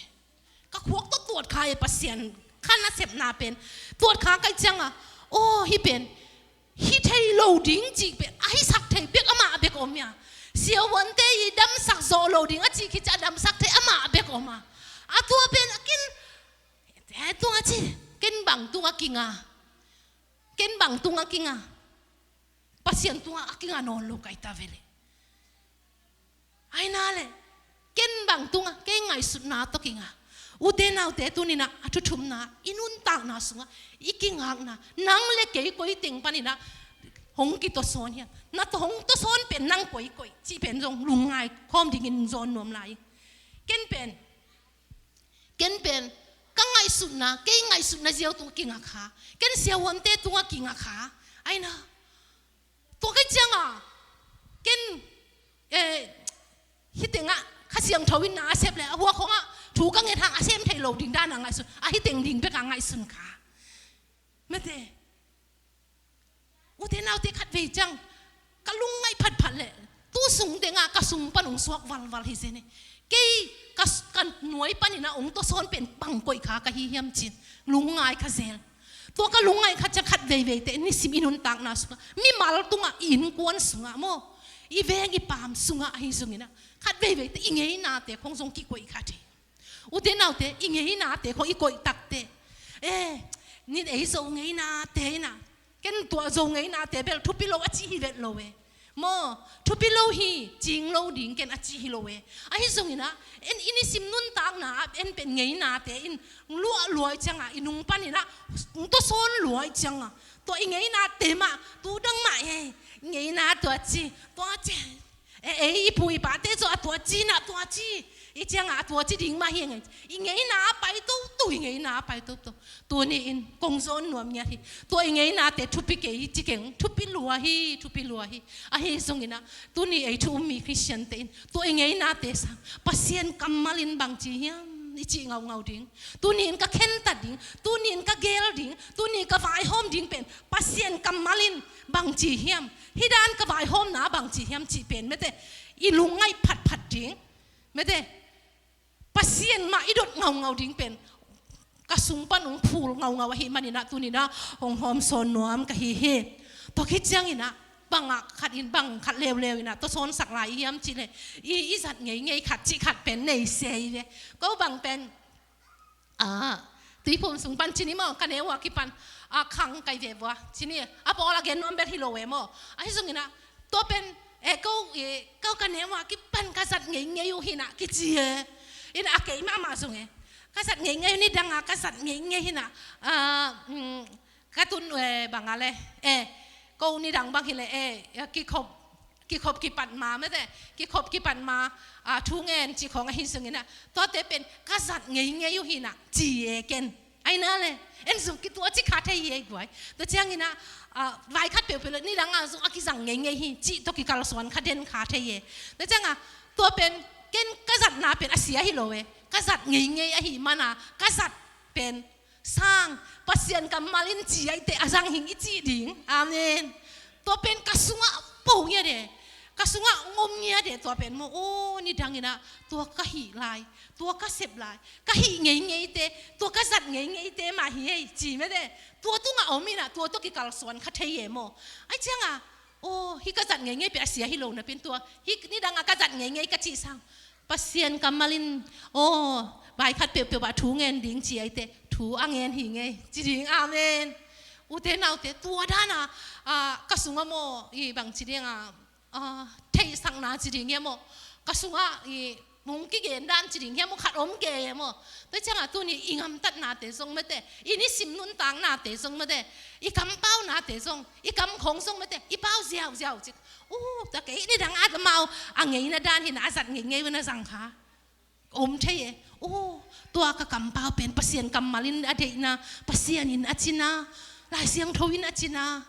Ka khuak tawh tuat kha e Pasian, kha nasepna pen. Tuat kha kai cianga, aw, hi pen, hi thei lo ding cih pen, a hisak thei bek amah bek om ia. Siavuante i damsak zawh lo ding a cih khit ciah a damsak thei amah bek om a. A tua pen, a ken, e tua ci, ken bang tunga kinga. Ken bang tunga kinga. Pasian tunga a kinga nawn lo kai ta ve le. Aina le, ken bang tunga, kei ngaihsutna tawh kinga. Ute naute tuni in a, a thuthumna, i nuntakna sunga, i kingakna, nang le kei koi teng panin a, hong kitawsawn hiam. Na tawh hong tawsawn pen nang koikoi, cih pen zong lungngai khawm dingin zawn nuam lai. Ken pen, ken pen, ka ngaihsutna, kei ngaihsutna ziau tawh kinga kha. Ken siavuante tunga kinga kha. Aina, tua kai cianga, ken, eh, hi tengah, Kha Siangtho in na a sep le, a hua khongah, thu ka nget hang a sem thei lo ding dan a ngaihsun, a hi teng ding bek a ngaihsun kha. Mete, ute naute khat vei ciang, ka lungngaih phatphat le, tu sung tengah, ka sung pan hong suak valval hi zen e. Kei ka, ka nuai panin a hong tawsawn pen bang koih kha ka hi hiam cin, lungngai kha zel. Tua ka lungngai kha ciang khat veivei te, nisim i nuntakna sungah, mimal tungah, i innkuan sungah maw, i veng i paam sungah ahi zongin a, khat veivei te i ngeinate khong zong kikoih kha thei. Ute naute, i ngeinate khong i koih takte, eh, nin ei Zo ngeinate in a, ken tua Zo ngeinate bel thupi lo a ci hi vet lo e. Maw, thupi lo hi, cing lo ding ken a ci hi lo e. Ahi zongin a, en i nisim nuntakna ah en pen ngeinate in luah luai cianga, i nung panin a, hong tawsawn luai cianga, tua i ngeinate mah, tu dang mah e, ngeina tua ci, tua ci. E, ei, i pu i pate zaw a tua ci in a, tua ci. I cianga a tua ci ding mah hi ngei. I ngeina a pai toto, i ngeina a pai toto. Tuni in kong zawn nuam ngiat hi. Tua i ngeinate thupi kei hi ci keng. Thupi lua hi, thupi lua hi. Ahi zongin a, tuni ei thu um mi Khristiante in tua i ngeinate sang Pasian kammal in bang ci hiam i cih ngaungau ding. Tuni in ka khentat ding, tuni in ka gel ding, tuni ka vaihawm ding pen Pasian kammal in bang ci hiam, hih dan ka vaihawmna bang ci hiam cih pen mete, i lungngaih phatphat ding. Mete, Pasian mah i dot ngaungau ding pen ka sung pan hong phul ngaungau ahih manin a, tuni in a hong hawmsawn nuam ka hi hi. Tua khit ciangin a, bang a khat in, bang khat leuleu in a tawsawnsak lai hiam cih leh, i, i zat ngeingei khat cih khat pen nei se hi ve. Ko bang pen, ah, Tuiphum sung pan ci ni maw, ka neu a kipan, ah, khang kai ve vua ci ni, a pawl a gen nuam bel hi lo e maw. Ahi zongin a, tua pen, eh, ko, eh, ko ka neu a kipan ka zat ngeingei uh hi in a kici e. In a kei mahmah zong e. Ka zat ngeingei uh, nidang a ka zat ngeingei hi in a, ah, mm, ka tun, eh, bang a le, eh, ko nidang bang hi le, eh, kikhop, kikhop kipat ma mete, kikhop kipat ma, ah, thu ngen cih khong ahi zongin a, tuate pen ka zat ngeingei uh hi in a ci e ken. Aina le, en zong ki tua ci kha thei hi ei guai. Tua ciangin a, ah, vai khat peuhpeuh le nidang a zong a kizang ngeingei hi cih tawh kikalsuan kha den kha thei e. Tua ciang a, tua pen ken ka zatna pen a sia hi lo e. Ka zat ngeingei ahih man a, ka zat pen sang, Pasian kammal in ci ai teh a zang hing i cih ding. Amen. Tua pen ka sungah po ngiat e. Ka sungah ngom ngiat e tua pen maw. Aw, nidang in a tua ka hih lai, tua ka sep lai, ka hih ngeingei te, tua ka zat ngeingei te mah hi ei ci mete. Tua tungah om in a tua tawh kikalsuan kha thei e maw. Ai ciang a, aw, hih ka zat ngeingei pen a sia hi lo napi in tua, hih nidang a ka zat ngeingei ka cih sang Pasian kammal in, aw, vai khat peuhpeuh ah thu ngen ding ci ahih teh thu a ngen hi ngei ci ding. Amen. Ute naute, tua dan a, ah, ka sungah maw, i bang ci ding a, ah, theihsakna ci ding hiam maw, ka sungah i hong kigen dan ci ding hiam maw, khat om kei e maw. Tua ciangah tuni i gamtatnate zong mate, i nisim nuntaknate zong mate, i kampaunate zong, i kamkhong zong mate, i pau ziauziau cik. Uh, tua kei nidang a amau a ngeina dan hi na, a zat ngeingei uh na zang kha om thei e. Uh, tua ka kampau pen Pasian kammal in a deihna, Pasian in a cina, Lai Siangtho in a cina.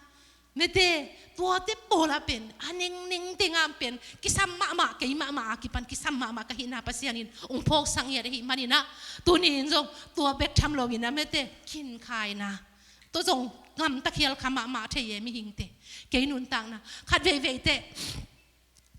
Mate, tuate pawl ah pen a nengneng tengah pen kisam mahmah, kei mahmah a kipan kisam mahmah ka hihna Pasian in hong phawksak ngiat ahih manin ah, tuni in zong tua bek tham loin ah mate, khinkhai na, tua zong gamta khial kha mahmah thei e mihingte. Kei nuntakna khat veivei teh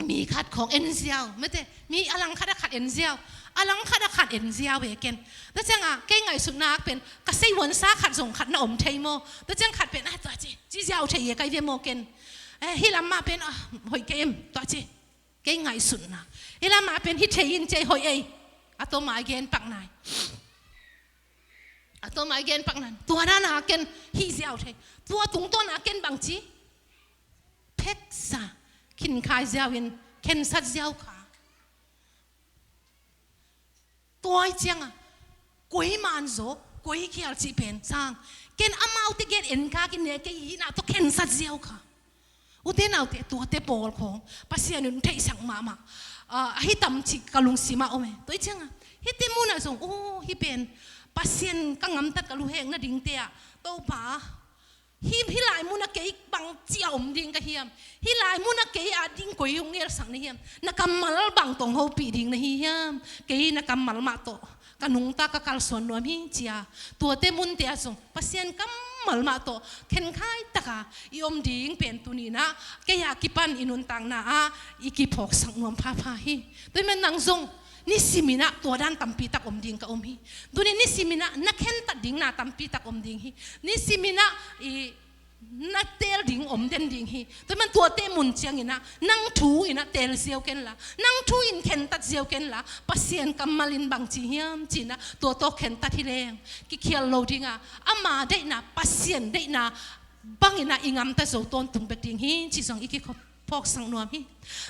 mi khat khawng en ziau, mate, mi a lang khat a khat en ziau, a lang khat a khat en ziau e ken. Tua ciangah kei ngaihsutna ah pen ka seihuansa khat zong khat na om thei maw. Tua ciang khat pen, ah, tua ci, ci ziau thei e kai ve maw ken. Eh, hih lam mah pen, ah, hoih kei em, tua ci, kei ngaihsutna. Hih lam mah pen hih thei in ci hoih ei. A tawm a i gen pak nai. A tawm a i gen pak nai. Tua dan a ken hih ziau thei. Tua tungtawn a ken bang ci, pheksa, khinkhai ziau in khensat ziau kha. Tua i ciangah koi man zaw, koi khial cih pen sang, ken amaute gen en kha, kine kei hihna tawh khensat ziau kha. Ute naute, tuate pawl khawng Pasian in theihsak mahmah, ah, ahi tam cih ka lungsim ah om e. Tua i ciangah hihte munah zong, uh, hih pen Pasian ka gamtat ka luhek nadingte ah Topa, hih, hih lai munah kei bang ci a om ding ka hiam? Hih lai munah kei a ding koi hong ngelsak na hiam? Na kammal bang tawh hong hopih ding na hi hiam? Kei na kammal mah tawh ka nungta ka kalsuan nuam hi, ci a. Tuate munte ah zong Pasian kammal mah tawh khenkhai taka i om ding pen tuni in ah kei a kipan i nuntakna ah i kiphawksak nuam phapha hi. Tua ahih man nang zong nisim in ah tua dan tampi tak om ding ka om hi. Tuni nisim in ah na khentat ding na tampi tak om ding hi. Nisim in ah i na teel ding om den ding hi. Tua ahih man tuate mun ciangin ah nang thu in ah teel ziau ken la, nang thu in khentat ziau ken la, Pasian kammal in bang ci hiam ci in ah tua tawh khentat hi leng kikhial lo ding a, ama deihna, Pasian deihna bangin ah i gamta zo tawntung bek ding hi, ci zong i kiphawksak nuam hi.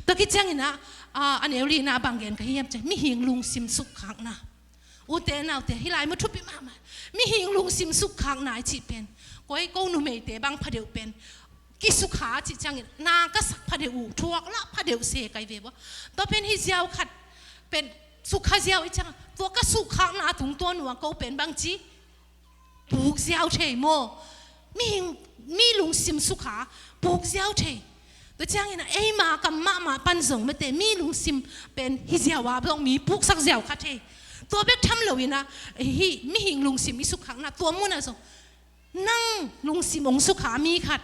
Tua khit ciangin ah, ah, a neu lina bang gen ka hiam ci, mihing lungsim sukkhakna. Ute naute, hih lai mu thupi mahmah. Mihing lungsim sukkhakna i cih pen, koi ko numeite bang phadeuh pen kisukha cih ciangin na ka sak phadeuh uh, thuak lah phadeuh se kai ve bua. Tua pen hih ziau khat pen sukha ziau i ciangah, tua ka sukkhakna tungtawn uh a ko pen bang ci, puk ziau thei maw. Mihing, mi lungsim sukha, puk ziau thei. Tua ciangin ah eima kam mahmah pan zong mate, mi lungsim pen hih ziau a zong mi puksak ziau kha thei. Tua bek tham loin ah hih mihing lungsim i sukkhakna, tua munah zong nang lungsim hong sukha mi khat,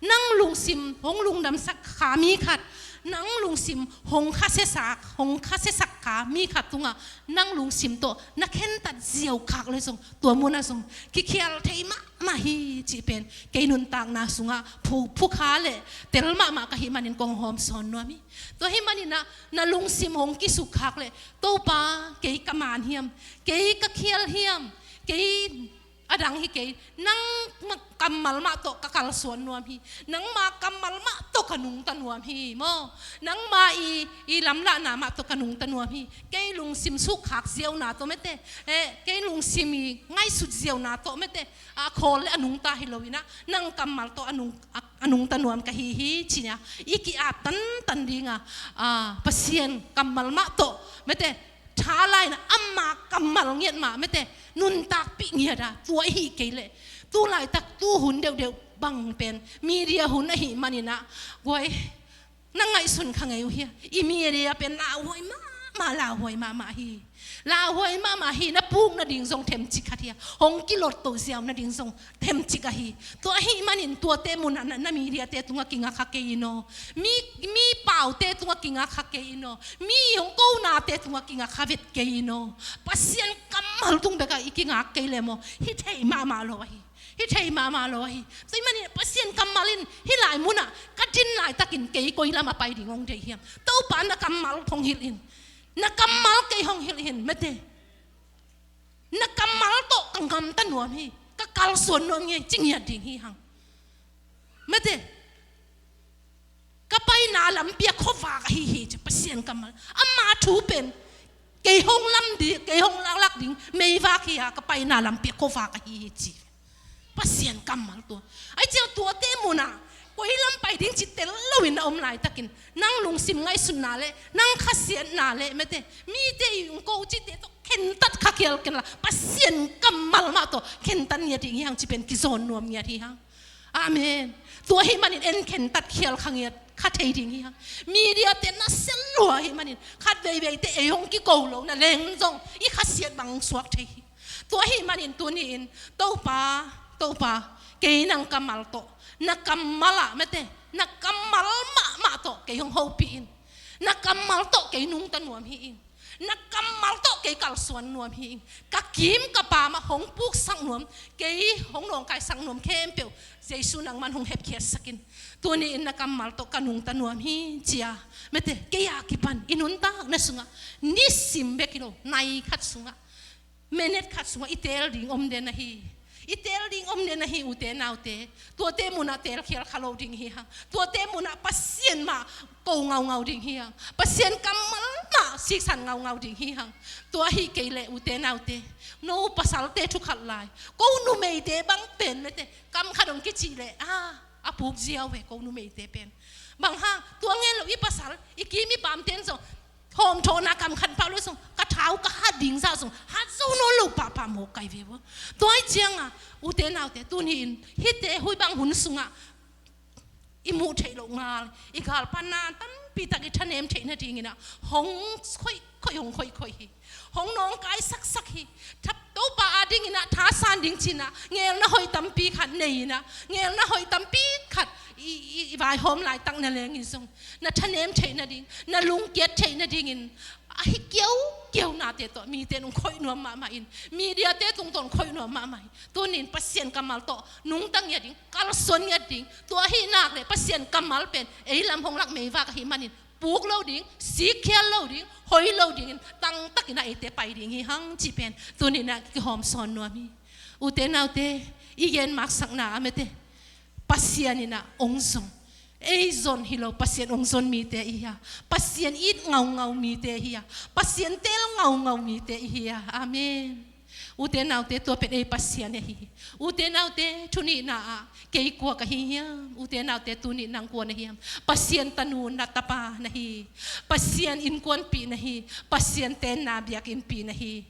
nang lungsim hong lungdamsak kha mi khat, nang lungsim hong khasiasak, hong khasiasak kha mi khat tungah nang lungsim tawh na khentat ziau khak le zong, tua munah zong kikhial thei mahmah hi cih pen kei nuntakna sungah phu, phukha le tel mahmah ka hih manin kong hawm sawn nuam hi. Tua ahih manin ah na lungsim hong kisukkhak le, Topa, kei ka man hiam, kei ka khial hiam, kei a dang hi kei, nang ma, kammal mah tawh ka kalsuan nuam hi. Nangma kammal mah tawh ka nungta nuam hi maw. Nangma i, i lamlahna mah tawh ka nungta nuam hi. Kei lungsim sukkhak ziauna tawh mate, eh, kei lungsim i ngaihsut ziauna tawh mate, a khawl le a nungta hi loin ah nang kammal tawh a nung, a, a nungta nuam ka hi hi, ci-in ah i ki-ap tantan ding a, a, Pasian kammal mah tawh mate, tha lai-in ah ama kammal ngiat mah mate, nuntakpih ngiat a, tua i hih kei leh tu laitak tu hun deuhdeuh bang pen media hun ahih manin ah, guai, na ngaihsun kha ngei uh hia? I media pen lauhuai mahmah, lauhuai mahmah hi. Lauhuai mahmah hi, na puk nading zong themcik khat hi a, hong kilot to ziau nading zong themcik ahi. Tua ahih manin tuate mun ah na, na media-te tungah kinga kha kei in aw. Mi, mi pau-te tungah kinga kha kei in aw. Mi hong ko-nate tungah kinga kha vet kei in aw. Pasian kammal tung bekah i kingak kei leh maw, hi thei mahmah lo ahi. Hi thei mahmah lo ahi. Tua ahih manin Pasian kammal in hih lai munah ka din laitakin kei koi lam a pai ding hong deih hiam? Topa, na kammal hong hilh in. Na kammal kei hong hilh in, mate. Na kammal tawh ka gamta nuam hi, ka kalsuan nuam hi, ci ngiat ding hi hang. Mate, ka paina lampi ah khuavak ahi hi ci, Pasian kammal. Ama thu pen kei hong lam ding, kei hong laklak ding meivak hi a, ka paina lampi ah khuavak ahi hi ci. Pasian kammal tua. Ahi ciang tuate munah koi lam pai ding ci tel loin na om laitakin, nang lungsim ngaihsutna le nang khasiatna le, mate, mite i ung ko cite tawh khentat kha khial kenla, Pasian kammal mah tawh khentat ngiat ding hi hang ci pen kizawn nuam ngiat hi hang. Amen. Tua ahih manin en khentat khial kha ngiat kha thei ding hi hang. Media te na sial lua ahih manin khat veivei te ei hong kiko lo na leng zong i khasiat bang suak thei hi. Tua ahih manin tuni-in, Topa, Topa, kei nang kammal tawh, na kammal ah, mate, na kammal mahmah tawh kei hong hopih in. Na kammal tawh kei nungta nuam hi ing. Na kammal tawh kei kalsuan nuam hi ing. Ka kim ka pam ah hong puksak nuam, kei hong nawngkaisak nuam khempeuh Jesu nangman hong hepkhiatsak in. Tuni-in na kammal tawh ka nungta nuam hi ci a, mate, kei a kipan i nuntakna sungah nisim bek hi lo, nai khat sungah, minute khat sungah i teel ding om den ahi. I teel ding om den ahi, ute naute. Tuate munah teel khial kha lo ding hi hang. Tuate munah Pasian mah ko ngaungau ding hi hang. Pasian kammal mah siksan ngaungau ding hi hang. Tua ahih kei leh, ute naute, no pasalte thu khat lai, ko numeite bang pen, mate, kam khat hong kicih leh, a, a puk ziau ve ko numeite pen. Bang hang, tua ngen lo i pasal, i kim i pamten zong hawmthawhna kam khat pah lo zong, ka thau ka hat ding zah zong hat zo nawn lo pahpah mawk kai ve ua. Tua ahih ciangah, ute naute, tuni-in hihte, hih bang hun sungah i muh theih loh ngal, i galpanna tampi tak i thanem theih nadingin ah hong khoih khoih, hong khoih khoih hi. Hong nawngkai saksak hi. Thap Topa adingin ah thasan ding ci-in ah ngelna hoih tampi khat nei-in ah, ngelna hoih tampi khat i, i, i vaihawm laitak na lengin zong, na thanem theih nading, na lungkiat theih nadingin, ahi kiaukiau nate tawh mite in hong khoih nuam mahmah in, media te tungtawn khoih nuam mahmah in. Tuni-in Pasian kammal tawh nungta ngiat ding, kalsuan ngiat ding. Tua ahih nak leh Pasian kammal pen ei lam hong lak meivak ahih manin puk lo ding, sikkhial lo ding, hoih lo dingin tangtakin ah eite pai ding hi hang cih pen tuni-in ah kihawmsawn nuam hi. Ute naute, i gen maksakna ah, mate, Pasian in ah hong zong, ei zon hi lo, Pasian hong zon mite i hi a, Pasian it ngaungau mite i hi a, Pasian teel ngaungau mite i hi a. Amen. Ute naute, tua pen ei Pasian ahi hi. Ute naute, thu nihna ah, kei kua ka hi hiam? Ute naute, tuni nang kua na hiam? Pasian tanu na tapa na hi. Pasian innkuanpih na hi. Pasian tenna biakinnpih na hi.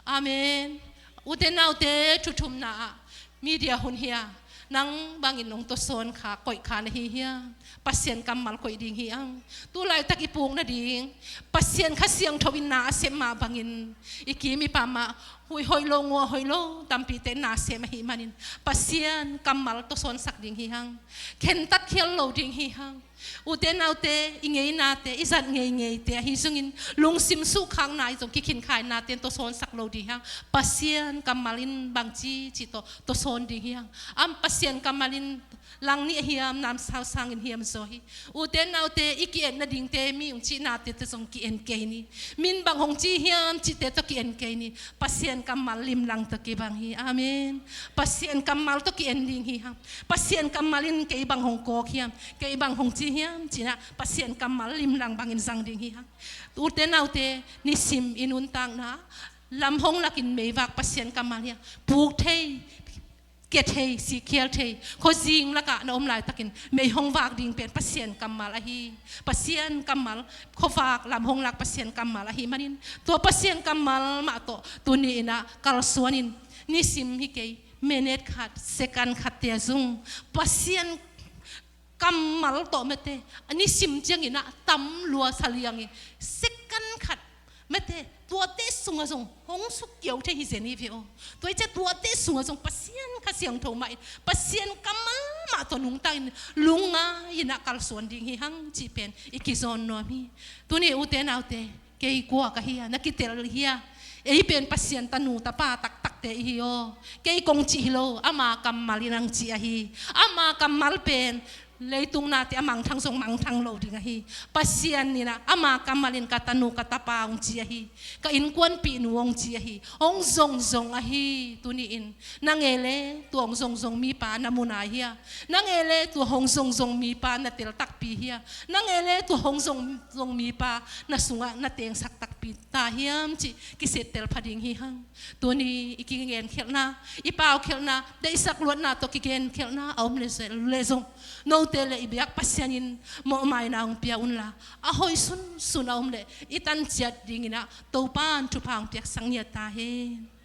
Amen. Ute naute, thu thumna ah, media hun hi a, nang bangin hong tawsawn kha, koih kha na hi hiam? Pasian kammal koih ding hi hang. Tu laitak i puk nading, Pasian Kha Siangtho in na a sem mah bangin, i kim i pam ah, hui hoih lo, ngua hoih lo tampite in na sem ahih manin, Pasian kammal tawsawnsak ding hi hang. Khentat khial lo ding hi hang. Ute naute, i ngeinate, i zat ngeingeite ahi zongin, lungsim suhkhakna ahi zong, kikhinkhainate in tawsawnsak lo ding hi hang. Pasian kammal in bangci cih tawh tawsawn ding hi hang. Am, Pasian kammal in lang nih a hiam, namsau sangin hiam zaw hi. Ute naute, i ki-et nadingte, mi hong cihnate tawh zong ki-en kei ni. Min bang hong ci hiam cihte tawh ki-en kei ni. Pasian kammal limlang tawh kibang hi. Amen. Pasian kammal tawh ki-en ding hi hang. Pasian kammal in kei bang hong kawk hiam, kei bang hong ci hiam ci-in ah, Pasian kammal limlang bangin zang ding hi hang. Ute naute, nisim i nuntakna lam hong lakin meivak Pasian kammal hi a, puk thei, kia thei, sikkhial thei, khuazing lakah na om laitakin mei hong vak ding pen Pasian kammal ahi. Pasian kammal, khuavak lam hong lak Pasian kammal ahih manin, tua Pasian kammal mah tawh tuni-in ah kalsuan in, nisim hi kei, minute khat, second khat te ah zong Pasian kammal tawh, mate, a nisim ciangin ah tam lua sa liang hi. Second khat, mate, tuate sungah zong hong sukkiau thei hi zen hi ve aw. Tua hi ciang tuate sungah zong Pasian Kha Siangtho mah in, Pasian kammal mah tawh nungta in, lungngai in ah kalsuan ding hi hang cih pen i kizawn nuam hi. Tuni, ute naute, kei kua ka hi a, na kitel hi a. Ei pen Pasian tanu tapa taktakte i hi aw. Kei kong cih hi lo, ama kammal in hong cih ahi. Ama kammal pen Leitung nate a mangthang zong mangthang lo ding ahi. Pasian in ah ama kammal in ka tanu ka tapa hong ci ahi. Ka innkuanpihnu hong ci ahi. Hong zongzong ahi. Tuni-in nang e le tua hong zongzong mipa na mu nai hia? Nang e le tua hong zongzong mipa na tel takpi hia? Nang e le tua hong zongzong mipa na sungah na tengsak takpi ta hiam cih kisittel pha ding hi hang. Tuni i kigenkhelhna, i paukhelhna, deihsak luatna tawh kigenkhelhna a om le zong, note le i biak Pasian in mawhmaina hong pia unla, a hoih sunsun a om le i tanciat dingin ah Topa'n thupha hong piaksak ngiat ta hen.